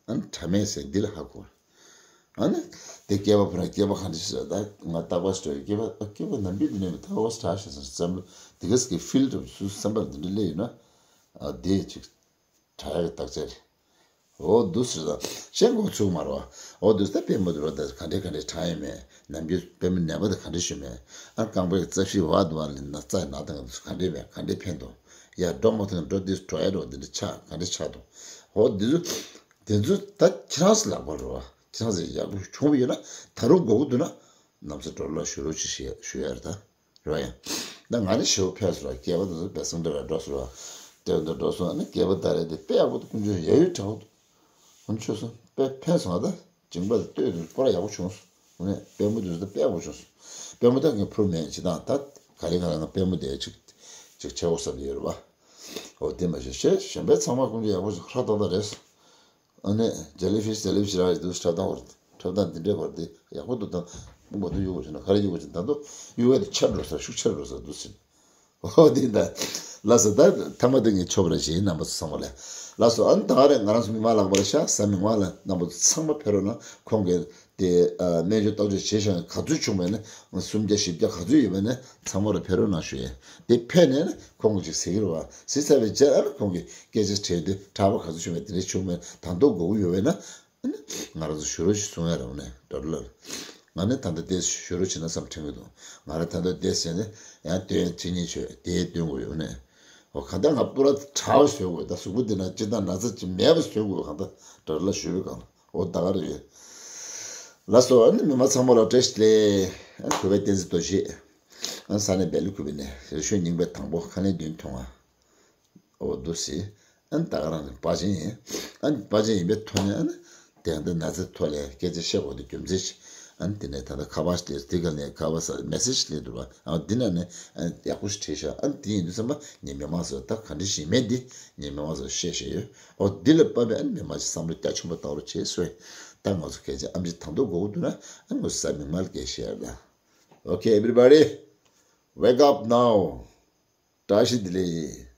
ཨ་ནི་དྲ་མེད་ཟེར་འདི་ལ་ཧ་གོ་རེད། ཨ་ནི་དེ་སྐྱེས་པ་ཕོ་རང་སྐྱེས་པ་ག་འདྲ་ཞིག་རེད། ད་ང་རྟག་པར་ཞིག་སྐྱེས་པ་སྐྱེས་པ་ནམ་རྒྱུན་འདི་ནས་མི་ཐག་པ་དྲག་ཤག་བསམ་བསམ་བློ་དེ་ག་ཟིག་གི་ཕིལ་ཌི་སུ་བསམ་པར་འདི་འདྲ་སླེབས་ཡོད་ན་ཨ་དེ་ཅིག་དྲག་ཡག་གི་རྟགས་ཅན་རེད། འོ་འདུག་ཟེར་ད་ཤེས་འགོ་ཚུགས་མ་རེད་བ། འོ་འདུག་ད་དཔེ་མི་འདུག་ར། ད་ག་འདྲས་ག་འདྲས་དྲག་ཡོད་མེད། ནམ་རྒྱུན་དཔེ་མི་ནད་པ་དེ་ག་འདྲས་ཞུ་མེད། ཨ་རྐང་པའི་རྩ་བཞི་བར་དུ་བ་ལ་ན་རྩ་ན་དང་ག་འདྲས་མེད། ག་འདྲས་ཕན་ཐོགས། ཡ་འགྲོ་མ་ཐུབ་འགྲོ་འདི་འགྲོ་ཡ་འགྲོ་འདི་འདྲ་ཆགས་ག་འདྲས་ཆགས་ཐུབ། འོ་འདི་ཚོ་དེ་ཚོ་ད་ཁྱེད་རང་ཚོ་ལག་པ་རེད་བ། ཁྱེད་རང་ཚོ་ཡག་པོ་བྱུང་བ་ཡོད་ན་ད་རུང་དགོས་ཀྱི་འདུག་ན་ནམ་ཚོད་འགྲོ་ལ་ཞུ་རོགས་ཅིག་ཞུ་ཡ་རེད་ད། རེད་ཡ། ད་ང་ནི་ཞེ་པོ་ཕན་སོང་ར། སྐྱེས་པ་དེ་ཚོ་བེ་སང་འདྲ་ར་འགྲོ་སོང་ར། སྟོད་དུ་འགྲོ་སོང་། ཨ་ནི་སྐྱེས་པ་ད་རེད་དེ་དཔེ་ཡག་པོ་དེ་ཀུན་སྤྱོད་ཡ་ཡུལ་དྲག་པོ་འདུག་འོ་ཆོས་སོང་དཔེ་ཕན་སོང་། ཨ་ད་སྦྱིན་པ་དེ་སྟོད་དུ་སྐོར་ར་ཡག་པོ་བྱུང་སོང་། འོ་ནས་དཔལ་མོ་དེ་ཚོ་ད་དཔེ་ཡག་པོ་བྱུང་སོང་། དཔལ་མོ་ད་ངས་ཕུར་མེད་ཅི་དང་ད་ག་རེ་ག་རེ་ང་དཔལ་མོ་དེ་ཅིག་ཅིག་ཆེ་བོ་བསམ་ཡོད་རེད་བ། འོ་དེ་མ་ཤེས་ཤེས་གཞན་པའི་ཚང་མ་ཀུན་སྤྱོད་ཡག་པོ་ཞིག་ཧྲ་ཏག་ཏག་རེད། ཨ་ནི་ཇེ་ལི་ཕིཤ་ཇེ་ལི་ཕིཤ་ར་ཡི་འདུག་འཁྲབ་སྟངས་བར་འཁྲབ་སྟངས་འདི་འདྲའི་བར་དེ་ཡག་པོ་འདུག་ད་མ་འདུག་གཡུག་དགོས་བྱུང་ན་ག་རེ་གཡུག་དགོས་བྱུང་ད་འདུག་གཡུག་ཡ་དེ་ཆེར་འགྲོ་ས་ཤུགས་ཆེར་འགྲོ་ས་འདུག་ཟིན། འོ་དེ་ད་ལགས་སོ། ད་ཐ་མ་དེ་ངས་ཆོག་པ་རེད་ཞེས་རྣམ་པ་ཚོ་ཚང་མ་ལ་ལགས་སོ། ཨ་ནི་ད་ག་རེ་ང་རང་ཚོ་མི་མང་ལག་པར་ཤག་གཟའ་མིག་དམར་ལ་རྣམ་པ་ཚོ་ཚང་མ་ཕེབས་རོགས་གནང་། ཁོང་གིས་དེ་ཨ་སྨན་བཅོས་བརྟག་དཔྱད་བྱས་ཤག་ག་ཚོད་བྱུང་བས་ནི་སུམ་བརྒྱ་བཞི་བརྒྱ་ག་ཚོད་ཡོད་པས་ནི་ཚང་མ་ལ་ཕེབས་རོགས་གནང་ཞུ་ཡས། དེ་ཕེབས་ནས་ནི་ཁོང་གིས་ཅིག་ཟེར་གྱི་རེད་བ། ཟེར་ཚར་བའི་རྗེས་ཨ་ནི་ཁོང་གིས་སྐད་ཆ་དྲིས་དུས་གྲྭ་པ་ག་ཚོད་བྱུང་བས་དེ་འདྲ་བྱུང་བས་ད་དུང་དགོས་ཀྱི་ཡོད་པས་ན། ཨ་ནི་ང་རང་ཚོ་ཞུ་རོགས་ཞིག་གསུང་ཡ་རེད། འོ་ནས་ཌོག་ཊར་ལགས། ང་ནི་ད་ལྟ་དེ་ཞུ་རོགས་བྱེད་ན་བསམ་དྲན་གྱི་འདུག་ང་རང་ད་ལྟ་དེ་བྱས་ནས་ཡང་སྟོན་ཡ་ཅི་ཉིད་བྱོས་དེ་སྟོན་དགོས་ཡོད་ནས། འོ་གང་ལྟར་ང་སྤུ་ར་དྲག་པ་བཟོ་དགོས། ད་གཟུགས་པོ་འདི་ན་ལྕི་དང་ན་ཚ་ཅི་མེད་པ་བཟོ་དགོས། གང་ལྟར་ཌོག་ཊར་ལགས་ཞུ་བའི་སྒང་ལ་འོ་ད་ག་རེ་ཡོད། ལགས་སོ། ཨ་ནི་མི་མང་ཚང་མ་ལ་བཀྲ་ཤིས་བདེ་ལེགས། ཨ་གུས་པ་བསྟན་འཛིན་རྡོ་རྗེ། ཨ་ས་གནས་སྦེལ་ཀོབ་ནས་རེ་ཞུ་རྙིང་པའི་དང་པོ་ཁ་ལན་བདུན་ཐོང་ང་། འོ་འདུག་སེ། ཨ་ནི་ད་ག་རང་གི་པ་ཅན་ཡིན། ཨ་ནི་པ་ཅན་ཡིན་པའི་ཐོག་ནས་ཨ་ནི་དེ་ཡང་ད་ན་ཚའི་ཐོག་ལ་སྐད་ཆ་བཤད་དགོས་དུས་རྒྱུ་མཚན་ཞིག་ཨ་ནི་དེ་ནས་ད་ལྟ་ཁ་པར་སླེབས། དེ་ག་ནས་ཁ་པར་ས་མེ་སེ་ཇི་སླེབས་འདུག་བ། ཨ་འདི་ན་ནས་ཨ་ནི་ཡག་པོ་ཞིག་བྲིས་ཤག་ཨ་ནི་དེ་ཡིན་དུས་ཙམ་པ་ངས་མི་མང་ཚོ་ད་ག་འདྲ་ཞིག་མེད་འདི་ངས་མི་མང་ཚོ་བཤད་བཤད་ཡོད། འོ་འདི་ལ་དཔག་པའི་ཨ་ནི་མི་མང་ཞིག་བསམ་བློ་རྒྱ་ཆེན་པོ་བཏང་རོགས་བྱེད་སོས། ད་ང་ཚོ་སྐད་ཆ་ཨམ་ཆི་དང་དུ་དགོས་འདུག་ན་ཨ་ནི་ང་ཚོ་ས་མིག་དམར་སྐད་བཤད་ཡ་ད། Okay, everybody, wake up now. བཀྲ་ཤིས་བདེ་ལེགས།